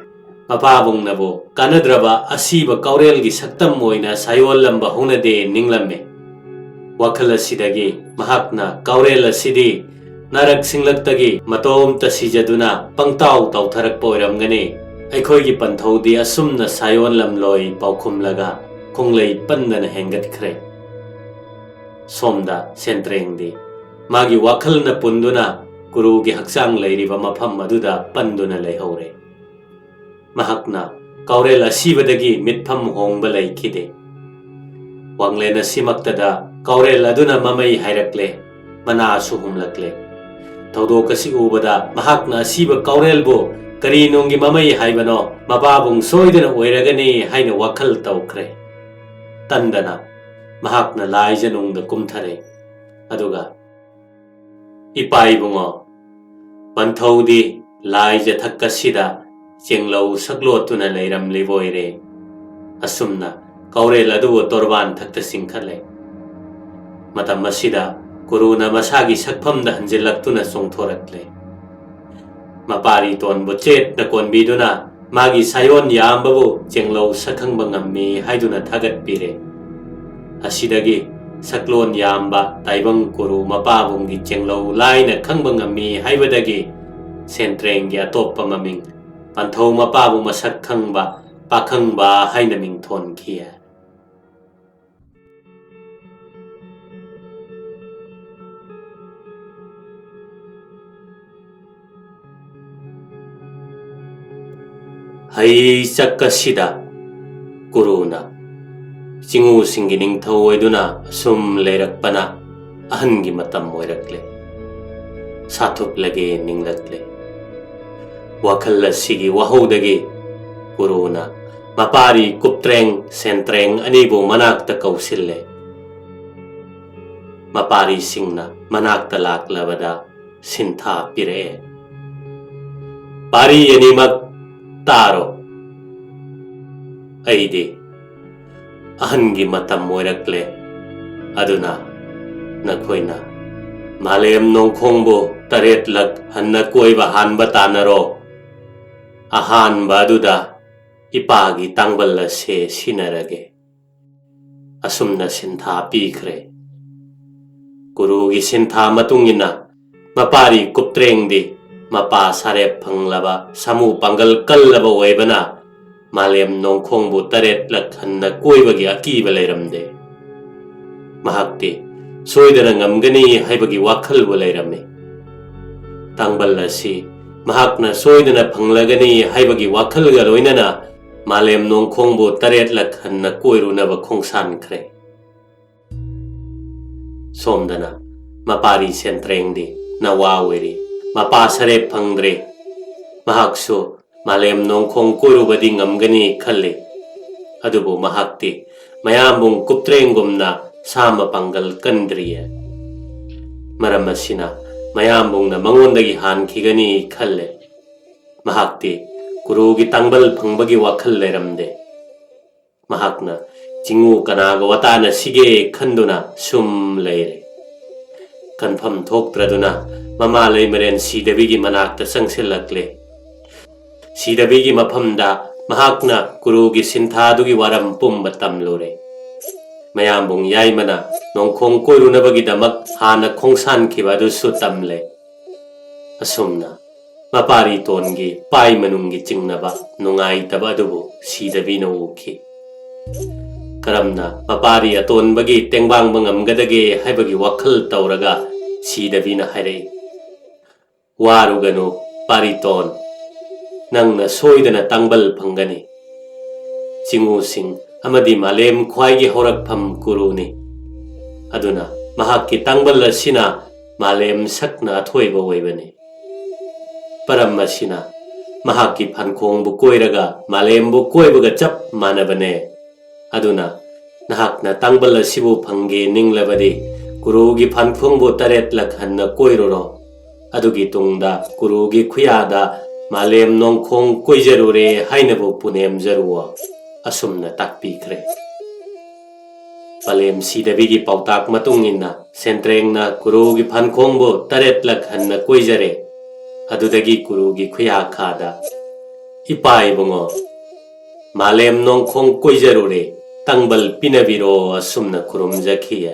ꯃꯄꯥꯕꯨꯡꯅꯕꯨ ꯀꯥꯟꯅꯗ꯭ꯔꯕ ꯑꯁꯤꯕ ꯀꯥꯎꯔꯦꯜꯒꯤ ꯁꯛꯇꯝ ꯑꯣꯏꯅ ꯁꯥꯌꯣꯜꯂꯝꯕ ꯍꯧꯅꯗꯦ ꯅꯤꯡꯂꯝꯃꯤ꯫ ꯋꯥꯈꯜ ꯑꯁꯤꯗꯒꯤ ꯃꯍꯥꯛꯅ ꯀꯥꯎꯔꯦꯜ ꯑꯁꯤꯗꯤ ꯅꯥꯔꯛ ꯁꯤꯡꯂꯛꯇꯒꯤ ꯃꯇꯣꯝꯇ ꯁꯤꯖꯗꯨꯅ ꯄꯪꯇꯥꯎ ꯇꯥꯎꯊꯔꯛꯄ ꯑꯣꯏꯔꯝꯒꯅꯤ, ꯑꯩꯈꯣꯏꯒꯤ ꯄꯟꯊꯧꯗꯤ ꯑꯁꯨꯝꯅ ꯁꯥꯌꯣꯟꯂꯝꯂꯣꯏ ꯄꯥꯎꯈꯨꯝꯂꯒ ꯈꯣꯡꯂꯩ ꯄꯟꯗꯅ ꯍꯦꯟꯒꯠꯈ꯭ꯔꯦ꯫ ꯁꯣꯝꯗ ꯁꯦꯟꯇ꯭ꯔꯦꯡꯗꯤ ꯃꯥꯒꯤ ꯋꯥꯈꯜꯅ ꯄꯨꯟꯗꯨꯅ ꯀꯨꯔꯨꯒꯤ ꯍꯛꯆꯥꯡ ꯂꯩꯔꯤꯕ ꯃꯐꯝ ꯑꯗꯨꯗ ꯄꯟꯗꯨꯅ ꯂꯩꯍꯧꯔꯦ꯫ ꯃꯍꯥꯛꯅ ꯀꯥꯎꯔꯦꯜ ꯑꯁꯤꯕꯗꯒꯤ ꯃꯤꯠꯐꯝ ꯍꯣꯡꯕ ꯂꯩꯈꯤꯗꯦ꯫ ꯋꯥꯡꯂꯦꯟ ꯑꯁꯤꯃꯛꯇꯗ ꯀꯥꯎꯔꯦꯜ ꯑꯗꯨꯅ ꯃꯃꯩ ꯍꯥꯏꯔꯛꯂꯦ, ꯃꯅꯥꯁꯨ ꯍꯨꯝꯂꯛꯂꯦ꯫ ꯊꯧꯗꯣꯛ ꯑꯁꯤ ꯎꯕꯗ ꯃꯍꯥꯛꯅ ꯑꯁꯤꯕ ꯀꯥꯎꯔꯦꯜꯕꯨ ꯀꯔꯤ ꯅꯨꯡꯒꯤ ꯃꯃꯩ ꯍꯥꯏꯕꯅꯣ, ꯃꯄꯥꯕꯨꯡ ꯁꯣꯏꯗꯅ ꯑꯣꯏꯔꯒꯅꯤ ꯍꯥꯏꯅ ꯋꯥꯈꯜ ꯇꯧꯈ꯭ꯔꯦ꯫ ꯇꯟꯗꯅ ꯃꯍꯥꯛꯅ ꯂꯥꯏꯖꯅꯨꯡꯗ ꯀꯨꯝꯊꯔꯦ꯫ ꯑꯗꯨꯒ, "ꯏꯄꯥ ꯏꯕꯨꯡꯉꯣ, ꯄꯟꯊꯧꯗꯤ ꯂꯥꯏꯖ ꯊꯛ ꯑꯁꯤꯗ ꯆꯦꯡꯂꯧ ꯁꯛꯂꯣꯠꯇꯨꯅ ꯂꯩꯔꯝꯂꯤꯕ ꯑꯣꯏꯔꯦ꯫" ꯑꯁꯨꯝꯅ ꯀꯥꯎꯔꯦꯜ ꯑꯗꯨꯕꯨ ꯇꯣꯔꯕꯥꯟ ꯊꯛꯇ ꯆꯤꯡꯈꯠꯂꯦ꯫ ꯃꯇꯝ ꯑꯁꯤꯗ ꯀꯨꯔꯨꯅ ꯃꯁꯥꯒꯤ ꯁꯛꯐꯝꯗ ꯍꯟꯖꯤꯜꯂꯛꯇꯨꯅ ꯆꯣꯡꯊꯣꯔꯛꯂꯦ꯫ ꯃꯄꯥꯔꯤꯇꯣꯟꯕꯨ ꯆꯦꯠꯅ ꯀꯣꯟꯕꯤꯗꯨꯅ ꯃꯥꯒꯤ ꯁꯥꯌꯣꯟ ꯌꯥꯝꯕꯕꯨ ꯆꯦꯡꯂꯧ ꯁꯛꯈꯪꯕ ꯉꯝꯃꯤ ꯍꯥꯏꯗꯨꯅ ꯊꯥꯒꯠꯄꯤꯔꯦ꯫ ꯑꯁꯤꯗꯒꯤ ꯁꯛꯂꯣꯟ ꯌꯥꯝꯕ ꯇꯥꯏꯕꯪ ꯀꯨꯔꯨ ꯃꯄꯥꯕꯨꯡꯒꯤ ꯆꯦꯡꯂꯧ ꯂꯥꯏꯅ ꯈꯪꯕ ꯉꯝꯃꯤ ꯍꯥꯏꯕꯗꯒꯤ ꯁꯦꯟꯇ꯭ꯔꯦꯡꯒꯤ ꯑꯇꯣꯞꯄ ꯃꯃꯤꯡ ꯄꯟꯊꯧ ꯃꯄꯥꯕꯨ ꯃꯁꯛ ꯈꯪꯕ ꯄꯥꯈꯪꯕ ꯍꯥꯏꯅ ꯃꯤꯡꯊꯣꯟꯈꯤ꯫ ꯍꯩ ꯆꯛ ꯑꯁꯤꯗ ꯀꯨꯔꯨꯅ ꯆꯤꯡꯎꯁꯤꯡꯒꯤ ꯅꯤꯡꯊꯧ ꯑꯣꯏꯗꯨꯅ ꯑꯁꯨꯝ ꯂꯩꯔꯛꯄꯅ ꯑꯍꯟꯒꯤ ꯃꯇꯝ ꯑꯣꯏꯔꯛꯂꯦ꯫ ꯁꯥꯊꯨꯞꯂꯒꯦ ꯅꯤꯡꯂꯛꯂꯦ꯫ ꯋꯥꯈꯜ ꯑꯁꯤꯒꯤ ꯋꯥꯍꯧꯗꯒꯤ ꯀꯨꯔꯨꯅ ꯃꯄꯥꯔꯤ ꯀꯨꯞꯇ꯭ꯔꯦꯡ ꯁꯦꯟꯇ꯭ꯔꯦꯡ ꯑꯅꯤꯕꯨ ꯃꯅꯥꯛꯇ ꯀꯧꯁꯤꯜꯂꯦ꯫ ꯃꯄꯥꯔꯤꯁꯤꯡꯅ ꯃꯅꯥꯛꯇ ꯂꯥꯛꯂꯕꯗ ꯁꯤꯟꯊꯥ ꯄꯤꯔꯛꯑꯦ꯫ "ꯄꯥꯔꯤ ꯑꯅꯤꯃꯛ ꯇꯥꯔꯣ꯫ ꯑꯩꯗꯤ ꯑꯍꯟꯒꯤ ꯃꯇꯝ ꯑꯣꯏꯔꯛꯂꯦ꯫ ꯑꯗꯨꯅ ꯅꯈꯣꯏꯅ ꯃꯥꯂꯦꯝ ꯅꯣꯡꯈꯣꯡꯕꯨ ꯇꯔꯦꯠꯂꯛ ꯍꯟꯅ ꯀꯣꯏꯕ ꯍꯥꯟꯕ ꯇꯥꯟꯅꯔꯣ꯫ ꯑꯍꯥꯟꯕ ꯑꯗꯨꯗ ꯏꯄꯥꯒꯤ ꯇꯥꯡꯕꯜ ꯑꯁꯦ ꯁꯤꯟꯅꯔꯒꯦ꯫" ꯑꯁꯨꯝꯅ ꯁꯤꯟꯊꯥ ꯄꯤꯈ꯭ꯔꯦ꯫ ꯀꯨꯔꯨꯒꯤ ꯁꯤꯟꯊꯥ ꯃꯇꯨꯡ ꯏꯟꯅ ꯃꯄꯥꯔꯤ ꯀꯨꯞꯇ꯭ꯔꯦꯡꯗꯤ ꯃꯄꯥ ꯁꯥꯔꯦꯞ ꯐꯪꯂꯕ ꯁꯥꯃꯨ ꯄꯥꯡꯒꯜ ꯀꯜꯂꯕ ꯑꯣꯏꯕꯅ ꯃꯥꯂꯦꯝ ꯅꯣꯡꯈꯣꯡꯕꯨ ꯇꯔꯦꯠꯂꯛ ꯍꯟꯅ ꯀꯣꯏꯕꯒꯤ ꯑꯀꯤꯕ ꯂꯩꯔꯝꯗꯦ꯫ ꯃꯍꯥꯛꯇꯤ ꯁꯣꯏꯗꯅ ꯉꯝꯒꯅꯤ ꯍꯥꯏꯕꯒꯤ ꯋꯥꯈꯜꯕꯨ ꯂꯩꯔꯝꯃꯤ꯫ ꯇꯥꯡꯕꯜ ꯑꯁꯤ ꯃꯍꯥꯛꯅ ꯁꯣꯏꯗꯅ ꯐꯪꯂꯒꯅꯤ ꯍꯥꯏꯕꯒꯤ ꯋꯥꯈꯜꯒ ꯂꯣꯏꯅꯅ ꯃꯥꯂꯦꯝ ꯅꯣꯡꯈꯣꯡꯕꯨ ꯇꯔꯦꯠꯂꯛ ꯍꯟꯅ ꯀꯣꯏꯔꯨꯅꯕ ꯈꯣꯡꯁꯥꯟꯈ꯭ꯔꯦ꯫ ꯁꯣꯝꯗꯅ ꯃꯄꯥꯔꯤ ꯁꯦꯟꯇ꯭ꯔꯦꯡꯗꯤ ꯅꯋꯥ ꯑꯣꯏꯔꯤ꯫ ꯃꯄꯥ ꯁꯔꯦꯞ ꯐꯪꯗ꯭ꯔꯦ꯫ ꯃꯍꯥꯛꯁꯨ ꯃꯥꯂꯦꯝ ꯅꯣꯡꯈꯣꯡ ꯀꯣꯏꯔꯨꯕꯗꯤ ꯉꯝꯒꯅꯤ ꯈꯜꯂꯤ꯫ ꯑꯗꯨꯕꯨ ꯃꯍꯥꯛꯇꯤ ꯃꯌꯥꯝꯕꯨꯡ ꯀꯨꯞꯇ꯭ꯔꯦꯡꯒꯨꯝꯅ ꯁꯥ ꯃꯄꯥꯡꯒꯜ ꯀꯟꯗ꯭ꯔꯤꯌꯦ꯫ ꯃꯔꯝ ꯑꯁꯤꯅ ꯃꯌꯥꯝꯕꯨꯡꯅ ꯃꯉꯣꯟꯗꯒꯤ ꯍꯥꯟꯈꯤꯒꯅꯤ ꯈꯜꯂꯦ꯫ ꯃꯍꯥꯛꯇꯤ ꯀꯨꯔꯨꯒꯤ ꯇꯥꯡꯕꯜ ꯐꯪꯕꯒꯤ ꯋꯥꯈꯜ ꯂꯩꯔꯝꯗꯦ꯫ ꯃꯍꯥꯛꯅ ꯆꯤꯡꯎ ꯀꯅꯥꯒ ꯋꯥꯇꯥꯅꯁꯤꯒꯦ ꯈꯟꯗꯨꯅ ꯁꯨꯝ ꯂꯩꯔꯦ꯫ ꯀꯟꯐꯝ ꯊꯣꯛꯇ꯭ꯔꯗꯨꯅ ꯃꯃꯥ ꯂꯩꯃꯔꯦꯟ ꯁꯤꯗꯕꯤꯒꯤ ꯃꯅꯥꯛꯇ ꯆꯪꯁꯤꯜꯂꯛꯂꯦ꯫ ꯁꯤꯗꯕꯤꯒꯤ ꯃꯐꯝꯗ ꯃꯍꯥꯛꯅ ꯀꯨꯔꯨꯒꯤ ꯁꯤꯟꯊꯥꯗꯨꯒꯤ ꯋꯥꯔꯝ ꯄꯨꯝꯕ ꯇꯝꯂꯨꯔꯦ꯫ ꯃꯌꯥꯝꯕꯨꯡ ꯌꯥꯏꯃꯅ ꯅꯣꯡꯈꯣꯡ ꯀꯣꯏꯔꯨꯅꯕꯒꯤꯗꯃꯛ ꯍꯥꯟꯅ ꯈꯣꯡꯁꯥꯟꯈꯤꯕ ꯑꯗꯨꯁꯨ ꯇꯝꯂꯦ꯫ ꯑꯁꯨꯝꯅ ꯃꯄꯥꯔꯤ ꯇꯣꯟꯒꯤ ꯄꯥꯏ ꯃꯅꯨꯡꯒꯤ ꯆꯤꯡꯅꯕ ꯅꯨꯡꯉꯥꯏꯇꯕ ꯑꯗꯨꯕꯨ ꯁꯤꯗꯕꯤꯅ ꯎꯈꯤ꯫ ꯀꯔꯝꯅ ꯃꯄꯥꯔꯤ ꯑꯇꯣꯟꯕꯒꯤ ꯇꯦꯡꯕꯥꯡꯕ ꯉꯝꯒꯗꯒꯦ ꯍꯥꯏꯕꯒꯤ ꯋꯥꯈꯜ ꯇꯧꯔꯒ ꯁꯤꯗꯕꯤꯅ ꯍꯥꯏꯔꯛꯏ, "ꯋꯥꯔꯨꯒꯅꯨ ꯄꯥꯔꯤꯇꯣꯟ, ꯅꯪꯅ ꯁꯣꯏꯗꯅ ꯇꯥꯡꯕꯜ ꯐꯪꯒꯅꯤ꯫ ꯆꯤꯡꯎꯁꯤꯡ ꯑꯃꯗꯤ ꯃꯥꯂꯦꯝ ꯈ꯭ꯋꯥꯏꯒꯤ ꯍꯧꯔꯛꯐꯝ ꯀꯨꯔꯨꯅꯤ꯫ ꯑꯗꯨꯅ ꯃꯍꯥꯛꯀꯤ ꯇꯥꯡꯕꯜ ꯑꯁꯤꯅ ꯃꯥꯂꯦꯝ ꯁꯛꯅ ꯑꯊꯣꯏꯕ ꯑꯣꯏꯕꯅꯤ꯫ ꯄꯔꯝ ꯑꯁꯤꯅ ꯃꯍꯥꯛꯀꯤ ꯐꯟꯈꯣꯡꯕꯨ ꯀꯣꯏꯔꯒ ꯃꯥꯂꯦꯝꯕꯨ ꯀꯣꯏꯕꯒ ꯆꯞ ꯃꯥꯟꯅꯕꯅꯦ꯫ ꯑꯗꯨꯅ ꯅꯍꯥꯛꯅ ꯇꯥꯡꯕꯜ ꯑꯁꯤꯕꯨ ꯐꯪꯒꯦ ꯅꯤꯡꯂꯕꯗꯤ ꯀꯨꯔꯨꯒꯤ ꯐꯟꯈꯣꯡꯕꯨ ꯇꯔꯦꯠꯂꯛ ꯍꯟꯅ ꯀꯣꯏꯔꯨꯔꯣ꯫ ꯑꯗꯨꯒꯤ ꯇꯨꯡꯗ ꯀꯨꯔꯨꯒꯤ ꯈꯨꯌꯥꯗ ꯃꯥꯂꯦꯝ ꯅꯣꯡꯈꯣꯡ ꯀꯣꯏꯖꯔꯨꯔꯦ ꯍꯥꯏꯅꯕꯨ ꯄꯨꯅꯦꯝꯖꯔꯨꯑꯣ꯫ ꯑꯁꯨꯝꯅ ꯇꯥꯛꯄꯤꯈ꯭ꯔꯦ꯫ ꯄꯂꯦꯝ ꯁꯤꯗꯕꯤꯒꯤ ꯄꯥꯎꯇꯥꯛ ꯃꯇꯨꯡ ꯏꯟꯅ ꯁꯦꯟꯇ꯭ꯔꯦꯡꯅ ꯀꯨꯔꯨꯒꯤ ꯐꯟꯈꯣꯡꯕꯨ ꯇꯔꯦꯠꯂꯛ ꯍꯟꯅ ꯀꯣꯏꯖꯔꯦ꯫ ꯑꯗꯨꯗꯒꯤ ꯀꯨꯔꯨꯒꯤ ꯈꯨꯌꯥꯈꯥꯗ, "ꯏꯄꯥ ꯏꯕꯨꯡꯉꯣ, ꯃꯥꯂꯦꯝ ꯅꯣꯡꯈꯣꯡ ꯀꯣꯏꯖꯔꯨꯔꯦ, ꯇꯥꯡꯕꯜ ꯄꯤꯅꯕꯤꯔꯣ" ꯑꯁꯨꯝꯅ ꯈꯨꯔꯨꯝꯖꯈꯤꯌꯦ꯫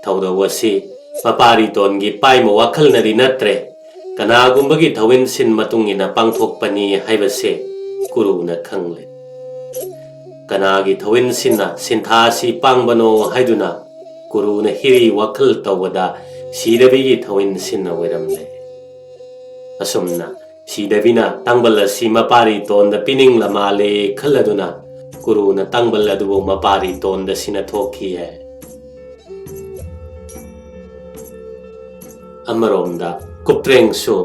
ꯊꯧꯗꯧ ꯑꯁꯤ ꯃꯄꯥꯔꯤꯇꯣꯟꯒꯤ ꯄꯥꯏꯃ ꯋꯥꯈꯜꯅꯗꯤ ꯅꯠꯇ꯭ꯔꯦ, ꯀꯅꯥꯒꯨꯝꯕꯒꯤ ꯊꯧꯏꯟꯁꯤꯟ ꯃꯇꯨꯡ ꯏꯟꯅ ꯄꯥꯡꯊꯣꯛꯄꯅꯤ ꯍꯥꯏꯕꯁꯦ ꯀꯨꯔꯨꯅ ꯈꯪꯂꯦ꯫ ꯀꯅꯥꯒꯤ ꯊꯧꯏꯟꯁꯤꯟꯅ ꯁꯤꯟꯊꯥ ꯑꯁꯤ ꯄꯥꯡꯕꯅꯣ ꯍꯥꯏꯗꯨꯅ ꯀꯨꯔꯨꯅ ꯍꯤꯔꯤ ꯋꯥꯈꯜ ꯇꯧꯕꯗ ꯁꯤꯗꯕꯤꯒꯤ ꯊꯧꯏꯟꯁꯤꯟꯅ ꯑꯣꯏꯔꯝꯂꯦ꯫ ꯑꯁꯨꯝꯅ ꯁꯤꯗꯕꯤꯅ ꯇꯥꯡꯕꯜ ꯑꯁꯤ ꯃꯄꯥꯔꯤꯇꯣꯟꯗ ꯄꯤꯅꯤꯡꯂ ꯃꯥꯜꯂꯦ ꯈꯜꯂꯗꯨꯅ ꯀꯨꯔꯨꯅ ꯇꯥꯡꯕꯜ ꯑꯗꯨꯕꯨ ꯃꯄꯥꯔꯤꯇꯣꯟꯗ ꯁꯤꯟꯅꯊꯣꯛꯈꯤ ꯍꯥꯏ꯫ ꯑꯃꯔꯣꯝꯗ ꯀꯨꯞꯇ꯭ꯔꯦꯡꯁꯨ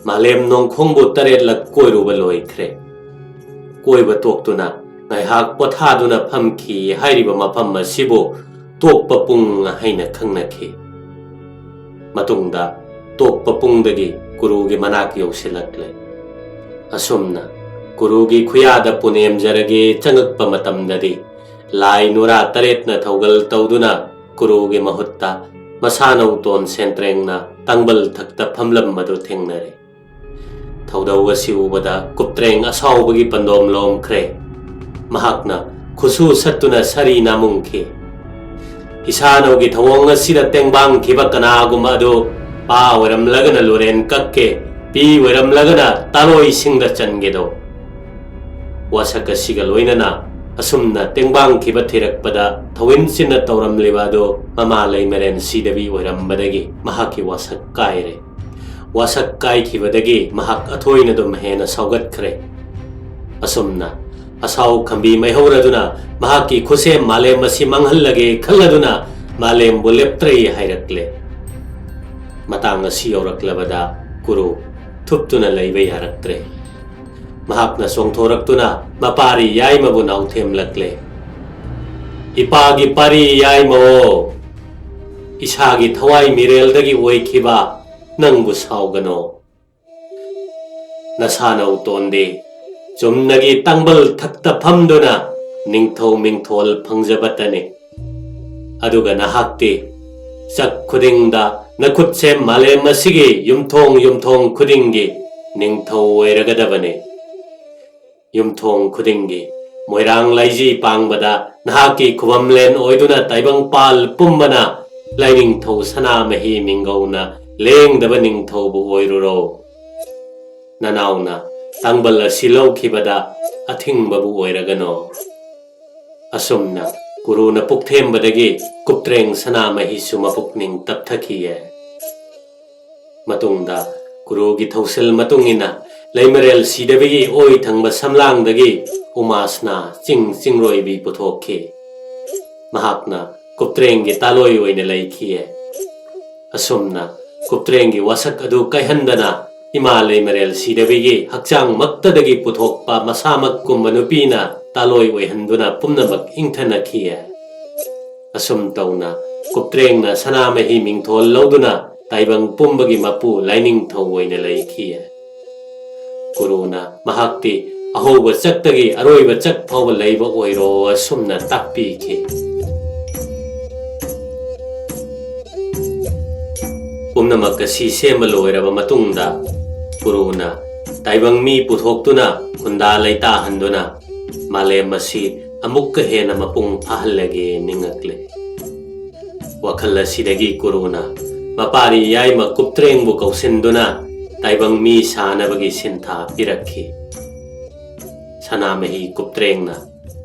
ꯃꯥꯂꯦꯝ ꯅꯣꯡꯈꯣꯡꯕꯨ ꯇꯔꯦꯠꯂꯛ ꯀꯣꯏꯔꯨꯕ ꯂꯣꯏꯈ꯭ꯔꯦ꯫ ꯀꯣꯏꯕ ꯇꯣꯛꯇꯨꯅ ꯉꯥꯏꯍꯥꯛ ꯄꯣꯊꯥꯗꯨꯅ ꯐꯝꯈꯤ ꯍꯥꯏꯔꯤꯕ ꯃꯐꯝ ꯑꯁꯤꯕꯨ ꯇꯣꯛꯄ ꯄꯨꯡ ꯍꯥꯏꯅ ꯈꯪꯅꯈꯤ꯫ ꯃꯇꯨꯡꯗ ꯇꯣꯛꯄ ꯄꯨꯡꯗꯒꯤ ꯀꯨꯔꯨꯒꯤ ꯃꯅꯥꯛ ꯌꯧꯁꯤꯜꯂꯛꯂꯦ꯫ ꯑꯁꯨꯝꯅ ꯀꯨꯔꯨꯒꯤ ꯈꯨꯌꯥꯗ ꯄꯨꯅꯦꯝꯖꯔꯒꯦ ꯆꯪꯉꯛꯄ ꯃꯇꯝꯗꯗꯤ ꯂꯥꯏ ꯅꯨꯔꯥ ꯇꯔꯦꯠꯅ ꯊꯧꯒꯜ ꯇꯧꯗꯨꯅ ꯀꯨꯔꯨꯒꯤ ꯃꯍꯨꯠꯇ ꯃꯁꯥꯅꯧ ꯇꯣꯟ ꯁꯦꯟꯇ꯭ꯔꯦꯡꯅ ꯇꯥꯡꯕꯜ ꯊꯛꯇ ꯐꯝꯂꯝꯕꯗꯨ ꯊꯦꯡꯅꯔꯦ꯫ ꯊꯧꯗꯧ ꯑꯁꯤ ꯎꯕꯗ ꯀꯨꯞꯇ꯭ꯔꯦꯡ ꯑꯁꯥꯎꯕꯒꯤ ꯄꯟꯗꯣꯝ ꯂꯣꯝꯈ꯭ꯔꯦ꯫ ꯃꯍꯥꯛꯅ ꯈꯨꯠꯁꯨ ꯁꯠꯇꯨꯅ ꯁꯥꯔꯤ ꯅꯥꯃꯨꯡꯈꯤ꯫ "ꯏꯁꯥꯅꯧꯒꯤ ꯊꯧꯑꯣꯡ ꯑꯁꯤꯗ ꯇꯦꯡꯕꯥꯡꯈꯤꯕ ꯀꯅꯥꯒꯨꯝꯕ ꯑꯗꯨ ꯄꯥ ꯑꯣꯏꯔꯝꯂꯒꯅ ꯂꯨꯔꯦꯟ ꯀꯛꯀꯦ, ꯄꯤ ꯑꯣꯏꯔꯝꯂꯒꯅ ꯇꯥꯂꯣꯏꯁꯤꯡꯗ ꯆꯟꯒꯦꯗꯣ꯫" ꯋꯥꯁꯛ ꯑꯁꯤꯒ ꯂꯣꯏꯅꯅ ꯑꯁꯨꯝꯅ ꯇꯦꯡꯕꯥꯡꯈꯤꯕ ꯊꯤꯔꯛꯄꯗ ꯊꯧꯏꯟꯁꯤꯟꯅ ꯇꯧꯔꯝꯂꯤꯕ ꯑꯗꯨ ꯃꯃꯥ ꯂꯩꯃꯔꯦꯟ ꯁꯤꯗꯕꯤ ꯑꯣꯏꯔꯝꯕꯗꯒꯤ ꯃꯍꯥꯛꯀꯤ ꯋꯥꯁꯛ ꯀꯥꯏꯔꯦ꯫ ꯋꯥꯁꯛ ꯀꯥꯏꯈꯤꯕꯗꯒꯤ ꯃꯍꯥꯛ ꯑꯊꯣꯏꯅꯗꯨꯝ ꯍꯦꯟꯅ ꯁꯥꯎꯒꯠꯈ꯭ꯔꯦ꯫ ꯑꯁꯨꯝꯅ ꯑꯁꯥꯎ ꯈꯝꯕꯤ ꯃꯩꯍꯧꯔꯗꯨꯅ ꯃꯍꯥꯛꯀꯤ ꯈꯨꯠꯁꯦꯝ ꯃꯥꯂꯦꯝ ꯑꯁꯤ ꯃꯥꯡꯍꯜꯂꯒꯦ ꯈꯜꯂꯗꯨꯅ ꯃꯥꯂꯦꯝꯕꯨ ꯂꯦꯞꯇ꯭ꯔꯩ ꯍꯥꯏꯔꯛꯂꯦ꯫ ꯃꯇꯥꯡ ꯑꯁꯤ ꯌꯧꯔꯛꯂꯕꯗ ꯀꯨꯔꯨ ꯊꯨꯞꯇꯨꯅ ꯂꯩꯕ ꯌꯥꯔꯛꯇ꯭ꯔꯦ꯫ ꯃꯍꯥꯛꯅ ꯆꯣꯡꯊꯣꯔꯛꯇꯨꯅ ꯃꯄꯥꯔꯤ ꯌꯥꯏꯃꯕꯨ ꯅꯥꯎꯊꯦꯝꯂꯛꯂꯦ꯫ "ꯏꯄꯥꯒꯤ ꯄꯥꯔꯤ ꯌꯥꯏꯃꯑꯣ, ꯏꯁꯥꯒꯤ ꯊꯋꯥꯏ ꯃꯤꯔꯦꯜꯗꯒꯤ ꯑꯣꯏꯈꯤꯕ ꯅꯪꯕꯨ ꯁꯥꯎꯒꯅꯣ꯫ ꯅꯁꯥꯅꯧ ꯇꯣꯟꯗꯦ, ꯆꯨꯝꯅꯒꯤ ꯇꯥꯡꯕꯜ ꯊꯛꯇ ꯐꯝꯗꯨꯅ ꯅꯤꯡꯊꯧ ꯃꯤꯡꯊꯣꯜ ꯐꯪꯖꯕꯇꯅꯤ꯫ ꯑꯗꯨꯒ ꯅꯍꯥꯛꯇꯤ ꯆꯛ ꯈꯨꯗꯤꯡꯗ ꯅꯈꯨꯠꯁꯦꯝ ꯃꯥꯂꯦꯝ ꯑꯁꯤꯒꯤ ꯌꯨꯝꯊꯣꯡ ꯌꯨꯝꯊꯣꯡ ꯈꯨꯗꯤꯡꯒꯤ ꯅꯤꯡꯊꯧ ꯑꯣꯏꯔꯒꯗꯕꯅꯤ꯫ ꯌꯨꯝꯊꯣꯡ ꯈꯨꯗꯤꯡꯒꯤ ꯃꯣꯏꯔꯥꯡ ꯂꯥꯏꯖꯤ ꯄꯥꯡꯕꯗ ꯅꯍꯥꯛꯀꯤ ꯈꯨꯕꯝꯂꯦꯟ ꯑꯣꯏꯗꯨꯅ ꯇꯥꯏꯕꯪꯄꯥꯜ ꯄꯨꯝꯕꯅ ꯂꯥꯏꯅꯤꯡꯊꯧ ꯁꯅꯥꯃꯍꯤ ꯃꯤꯡꯒꯧꯅ ꯂꯦꯡꯗꯕ ꯅꯤꯡꯊꯧꯕꯨ ꯑꯣꯏꯔꯨꯔꯣ꯫ ꯅꯅꯥꯎꯅ ꯇꯥꯡꯕꯜ ꯑꯁꯤ ꯂꯧꯈꯤꯕꯗ ꯑꯊꯤꯡꯕꯕꯨ ꯑꯣꯏꯔꯒꯅꯣ꯫" ꯑꯁꯨꯝꯅ ꯀꯨꯔꯨꯅ ꯄꯨꯛꯊꯦꯝꯕꯗꯒꯤ ꯀꯨꯞꯇ꯭ꯔꯦꯡ ꯁꯅꯥꯃꯍꯤꯁꯨ ꯃꯄꯨꯛꯅꯤꯡ ꯇꯞꯊꯈꯤꯌꯦ꯫ ꯃꯇꯨꯡꯗ ꯀꯨꯔꯨꯒꯤ ꯊꯧꯁꯤꯜ ꯃꯇꯨꯡ ꯏꯟꯅ ꯂꯩꯃꯔꯦꯜ ꯁꯤꯗꯕꯤꯒꯤ ꯑꯣꯏ ꯊꯪꯕ ꯁꯝꯂꯥꯡꯗꯒꯤ ꯎꯃꯥꯁꯅꯥ ꯆꯤꯡ ꯆꯤꯡꯔꯣꯏꯕꯤ ꯄꯨꯊꯣꯛꯈꯤ꯫ ꯃꯍꯥꯛꯅ ꯀꯨꯞꯇ꯭ꯔꯦꯡꯒꯤ ꯇꯥꯂꯣꯏ ꯑꯣꯏꯅ ꯂꯩꯈꯤꯌꯦ꯫ ꯑꯁꯨꯝꯅ ꯀꯨꯞꯇ꯭ꯔꯦꯡꯒꯤ ꯋꯥꯁꯛ ꯑꯗꯨ ꯀꯥꯏꯍꯟꯗꯅ ꯏꯃꯥ ꯂꯩꯃꯔꯦꯜ ꯁꯤꯗꯕꯤꯒꯤ ꯍꯛꯆꯥꯡꯃꯛꯇꯗꯒꯤ ꯄꯨꯊꯣꯛꯄ ꯃꯁꯥꯃꯛꯀꯨꯝꯕ ꯅꯨꯄꯤꯅ ꯇꯥꯂꯣꯏ ꯑꯣꯏꯍꯟꯗꯨꯅ ꯄꯨꯝꯅꯃꯛ ꯏꯪꯊꯅꯈꯤꯌꯦ꯫ ꯑꯁꯨꯝ ꯇꯧꯅ ꯀꯨꯞꯇ꯭ꯔꯦꯡꯅ ꯁꯅꯥꯃꯍꯤ ꯃꯤꯡꯊꯣꯜ ꯂꯧꯗꯨꯅ ꯇꯥꯏꯕꯪ ꯄꯨꯝꯕꯒꯤ ꯃꯄꯨ ꯂꯥꯏꯅꯤꯡꯊꯧ ꯑꯣꯏꯅ ꯂꯩꯈꯤꯌꯦ꯫ ꯀꯨꯔꯨꯅ ꯃꯍꯥꯛꯇꯤ ꯑꯍꯧꯕ ꯆꯛꯇꯒꯤ ꯑꯔꯣꯏꯕ ꯆꯛ ꯐꯥꯎꯕ ꯂꯩꯕ ꯑꯣꯏꯔꯣ ꯑꯁꯨꯝꯅ ꯇꯥꯛꯄꯤꯈꯤ꯫ ꯄꯨꯝꯅꯃꯛ ꯑꯁꯤ ꯁꯦꯝꯕ ꯂꯣꯏꯔꯕ ꯃꯇꯨꯡꯗ ꯀꯨꯔꯨꯅ ꯇꯥꯏꯕꯪ ꯃꯤ ꯄꯨꯊꯣꯛꯇꯨꯅ ꯈꯨꯟꯗꯥ ꯂꯩꯇꯥꯍꯟꯗꯨꯅ ꯃꯥꯂꯦꯝ ꯑꯁꯤ ꯑꯃꯨꯛꯀ ꯍꯦꯟꯅ ꯃꯄꯨꯡ ꯐꯥꯍꯜꯂꯒꯦ ꯅꯤꯡꯉꯛꯂꯦ꯫ ꯋꯥꯈꯜ ꯑꯁꯤꯗꯒꯤ ꯀꯨꯔꯨꯅ ꯃꯄꯥꯔꯤ ꯌꯥꯏꯃ ꯀꯨꯞꯇ꯭ꯔꯦꯡꯕꯨ ꯀꯧꯁꯤꯟꯗꯨꯅ ꯇꯥꯏꯕꯪ ꯃꯤ ꯁꯥꯅꯕꯒꯤ ꯁꯤꯟꯊꯥ ꯄꯤꯔꯛꯈꯤ꯫ ꯁꯅꯥꯃꯍꯤ ꯀꯨꯞꯇ꯭ꯔꯦꯡꯅ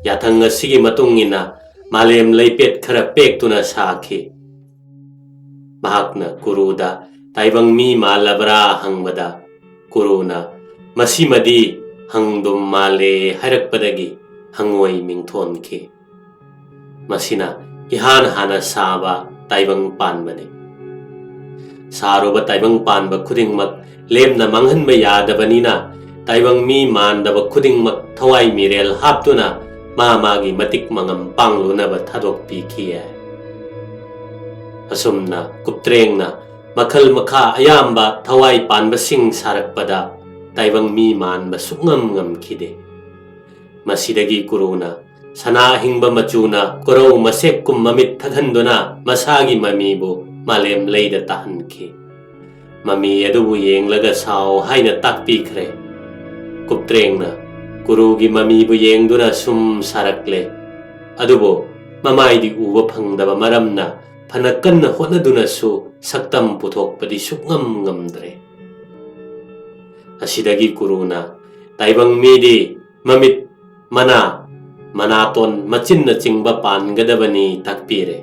ꯌꯥꯊꯪ ꯑꯁꯤꯒꯤ ꯃꯇꯨꯡ ꯏꯟꯅ ꯃꯥꯂꯦꯝ ꯂꯩꯄꯦꯠ ꯈꯔ ꯄꯦꯛꯇꯨꯅ ꯁꯥꯈꯤ꯫ ꯃꯍꯥꯛꯅ ꯀꯨꯔꯨꯗ ꯇꯥꯏꯕꯪ ꯃꯤ ꯃꯥꯜꯂꯕ꯭ꯔꯥ ꯍꯪꯕꯗ ꯀꯨꯔꯨꯅ ꯃꯁꯤꯃꯗꯤ ꯍꯪꯗꯨꯝ ꯃꯥꯜꯂꯦ ꯍꯥꯏꯔꯛꯄꯗꯒꯤ ꯍꯪꯉꯣꯏ ꯃꯤꯡꯊꯣꯟꯈꯤ꯫ ꯃꯁꯤꯅ ꯏꯍꯥꯟ ꯍꯥꯟꯅ ꯁꯥꯕ ꯇꯥꯏꯕꯪ ꯄꯥꯟꯕꯅꯤ꯫ ꯁꯥꯔꯨꯕ ꯇꯥꯏꯕꯪ ꯄꯥꯟꯕ ꯈꯨꯗꯤꯡꯃꯛ ꯂꯦꯝꯅ ꯃꯥꯡꯍꯟꯕ ꯌꯥꯗꯕꯅꯤꯅ, ꯇꯥꯏꯕꯪ ꯃꯤ ꯃꯥꯟꯗꯕ ꯈꯨꯗꯤꯡꯃꯛ ꯊꯋꯥꯏ ꯃꯤꯔꯦꯜ ꯍꯥꯞꯇꯨꯅ ꯃꯥ ꯃꯥꯒꯤ ꯃꯇꯤꯛ ꯃꯉꯝ ꯄꯥꯡꯂꯨꯅꯕ ꯊꯥꯗꯣꯛꯄꯤꯈꯤ ꯍꯥꯏ꯫ ꯑꯁꯨꯝꯅ ꯀꯨꯞꯇ꯭ꯔꯦꯡꯅ ꯃꯈꯜ ꯃꯈꯥ ꯑꯌꯥꯝꯕ ꯊꯋꯥꯏ ꯄꯥꯟꯕꯁꯤꯡ ꯁꯥꯔꯛꯄꯗ ꯇꯥꯏꯕꯪ ꯃꯤ ꯃꯥꯟꯕ ꯁꯨꯛꯉꯝ ꯉꯝꯈꯤꯗꯦ꯫ ꯃꯁꯤꯗꯒꯤ ꯀꯨꯔꯨꯅ ꯁꯅꯥ ꯑꯍꯤꯡꯕ ꯃꯆꯨꯅ ꯀꯣꯔꯧ ꯃꯁꯦꯛꯀꯨꯝ ꯃꯃꯤꯠ ꯊꯛꯍꯟꯗꯨꯅ ꯃꯁꯥꯒꯤ ꯃꯃꯤꯕꯨ ꯃꯥꯂꯦꯝ ꯂꯩꯗ ꯇꯥꯍꯟꯈꯤ꯫ ꯃꯃꯤ ꯑꯗꯨꯕꯨ ꯌꯦꯡꯂꯒ ꯁꯥꯎ ꯍꯥꯏꯅ ꯇꯥꯛꯄꯤꯈ꯭ꯔꯦ꯫ ꯀꯨꯞꯇ꯭ꯔꯦꯡꯅ ꯀꯨꯔꯨꯒꯤ ꯃꯃꯤꯕꯨ ꯌꯦꯡꯗꯨꯅ ꯁꯨꯝ ꯁꯥꯔꯛꯂꯦ꯫ ꯑꯗꯨꯕꯨ ꯃꯃꯥꯏꯗꯤ ꯎꯕ ꯐꯪꯗꯕ ꯃꯔꯝꯅ ꯐꯅ ꯀꯟꯅ ꯍꯣꯠꯅꯗꯨꯅꯁꯨ ꯁꯛꯇꯝ ꯄꯨꯊꯣꯛꯄꯗꯤ ꯁꯨꯛꯉꯝ ꯉꯝꯗ꯭ꯔꯦ꯫ ꯑꯁꯤꯗꯒꯤ ꯀꯨꯔꯨꯅ ꯇꯥꯏꯕꯪ ꯃꯤꯗꯤ ꯃꯃꯤꯠ, ꯃꯅꯥ, ꯃꯅꯥꯇꯣꯟ, ꯃꯆꯤꯟꯅꯆꯤꯡꯕ ꯄꯥꯟꯒꯗꯕꯅꯤ ꯇꯥꯛꯄꯤꯔꯦ꯫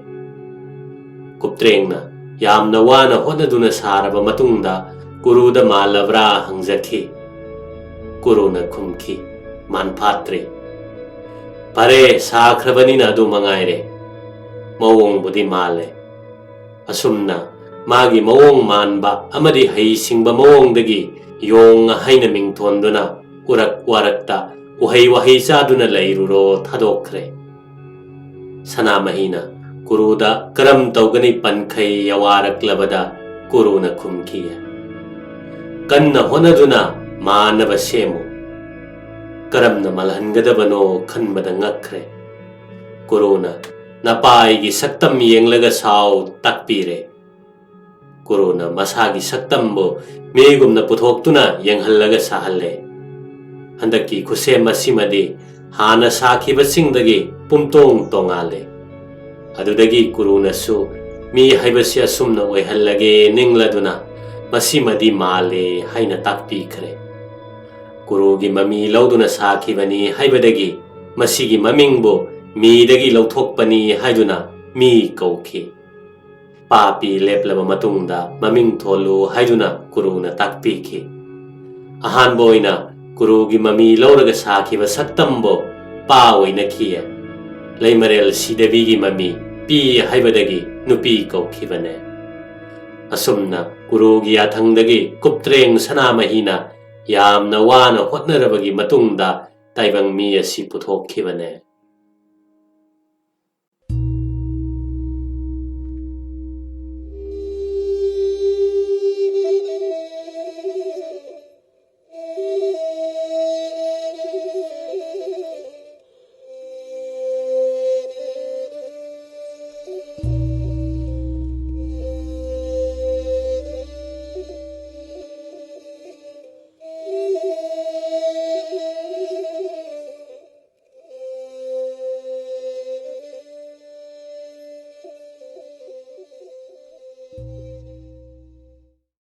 ꯀꯨꯞꯇ꯭ꯔꯦꯡꯅ ꯌꯥꯝꯅ ꯋꯥꯅ ꯍꯣꯠꯅꯗꯨꯅ ꯁꯥꯔꯕ ꯃꯇꯨꯡꯗ ꯀꯨꯔꯨꯗ ꯃꯥꯜꯂꯕ꯭ꯔꯥ ꯍꯪꯖꯈꯤ꯫ ꯀꯨꯔꯨꯅ ꯈꯨꯝꯈꯤ, "ꯃꯥꯟꯐꯥꯠꯇ꯭ꯔꯤ꯫ ꯐꯔꯦ, ꯁꯥꯈ꯭ꯔꯕꯅꯤꯅ ꯑꯗꯨ ꯃꯉꯥꯏꯔꯦ꯫ ꯃꯑꯣꯡꯕꯨꯗꯤ ꯃꯥꯜꯂꯦ꯫" ꯑꯁꯨꯝꯅ ꯃꯥꯒꯤ ꯃꯑꯣꯡ ꯃꯥꯟꯕ ꯑꯃꯗꯤ ꯍꯩꯁꯤꯡꯕ ꯃꯑꯣꯡꯗꯒꯤ ꯌꯣꯡ ꯍꯥꯏꯅ ꯃꯤꯡꯊꯣꯟꯗꯨꯅ ꯎꯔꯛ ꯋꯥꯔꯛꯇ ꯎꯍꯩ ꯋꯥꯍꯩ ꯆꯥꯗꯨꯅ ꯂꯩꯔꯨꯔꯣ ꯊꯥꯗꯣꯛꯈ꯭ꯔꯦ꯫ ꯁꯅꯥꯃꯍꯤꯅ ꯀꯨꯔꯨꯗ ꯀꯔꯝ ꯇꯧꯒꯅꯤ ꯄꯟꯈꯩ ꯌꯋꯥꯔꯛꯂꯕꯗ ꯀꯨꯔꯨꯅ ꯈꯨꯝꯈꯤ, "ꯀꯟꯅ ꯍꯣꯠꯅꯗꯨꯅ ꯃꯥꯟꯅꯕ ꯁꯦꯝꯃꯨ꯫" ꯀꯔꯝꯅ ꯃꯥꯜꯍꯟꯒꯗꯕꯅꯣ ꯈꯟꯕꯗ ꯉꯛꯈ꯭ꯔꯦ꯫ ꯀꯨꯔꯨꯅ ꯅꯄꯥꯏꯒꯤ ꯁꯛꯇꯝ ꯌꯦꯡꯂꯒ ꯁꯥꯎ ꯇꯥꯛꯄꯤꯔꯦ꯫ ꯀꯨꯔꯨꯅ ꯃꯁꯥꯒꯤ ꯁꯛꯇꯝꯕꯨ ꯃꯤꯒꯨꯝꯅ ꯄꯨꯊꯣꯛꯇꯨꯅ ꯌꯦꯡꯍꯜꯂꯒ ꯁꯥꯍꯜꯂꯦ꯫ ꯍꯟꯗꯛꯀꯤ ꯈꯨꯠꯁꯦꯝ ꯑꯁꯤꯃꯗꯤ ꯍꯥꯟꯅ ꯁꯥꯈꯤꯕꯁꯤꯡꯗꯒꯤ ꯄꯨꯝꯇꯣꯡ ꯇꯣꯉꯥꯜꯂꯦ꯫ ꯑꯗꯨꯗꯒꯤ ꯀꯨꯔꯨꯅꯁꯨ ꯃꯤ ꯍꯥꯏꯕꯁꯤ ꯑꯁꯨꯝꯅ ꯑꯣꯏꯍꯜꯂꯒꯦ ꯅꯤꯡꯂꯗꯨꯅ ꯃꯁꯤꯃꯗꯤ ꯃꯥꯜꯂꯦ ꯍꯥꯏꯅ ꯇꯥꯛꯄꯤꯈ꯭ꯔꯦ꯫ ꯀꯨꯔꯨꯒꯤ ꯃꯃꯤ ꯂꯧꯗꯨꯅ ꯁꯥꯈꯤꯕꯅꯤ ꯍꯥꯏꯕꯗꯒꯤ ꯃꯁꯤꯒꯤ ꯃꯃꯤꯡꯕꯨ ꯃꯤꯗꯒꯤ ꯂꯧꯊꯣꯛꯄꯅꯤ ꯍꯥꯏꯗꯨꯅ ꯃꯤ ꯀꯧꯈꯤ꯫ ꯄꯥꯄꯤ ꯂꯦꯞꯂꯕ ꯃꯇꯨꯡꯗ ꯃꯃꯤꯡ ꯊꯣꯜꯂꯨ ꯍꯥꯏꯗꯨꯅ ꯀꯨꯔꯨꯅ ꯇꯥꯛꯄꯤꯈꯤ꯫ ꯑꯍꯥꯟꯕ ꯑꯣꯏꯅ ꯀꯨꯔꯨꯒꯤ ꯃꯃꯤ ꯂꯧꯔꯒ ꯁꯥꯈꯤꯕ ꯁꯛꯇꯝꯕꯨ ꯄꯥ ꯑꯣꯏꯅꯈꯤꯌꯦ꯫ ꯂꯩꯃꯔꯦꯜ ꯁꯤꯗꯕꯤꯒꯤ ꯃꯃꯤ ꯄꯤ ꯍꯥꯏꯕꯗꯒꯤ ꯅꯨꯄꯤ ꯀꯧꯈꯤꯕꯅꯦ꯫ ꯑꯁꯨꯝꯅ ꯀꯨꯔꯨꯒꯤ ꯌꯥꯊꯪꯗꯒꯤ ꯀꯨꯞꯇ꯭ꯔꯦꯡ ꯁꯅꯥꯃꯍꯤꯅ ꯌꯥꯝꯅ ꯋꯥꯅ ꯍꯣꯠꯅꯔꯕꯒꯤ ꯃꯇꯨꯡꯗ ꯇꯥꯏꯕꯪ ꯃꯤ ꯑꯁꯤ ꯄꯨꯊꯣꯛꯈꯤꯕꯅꯦ꯫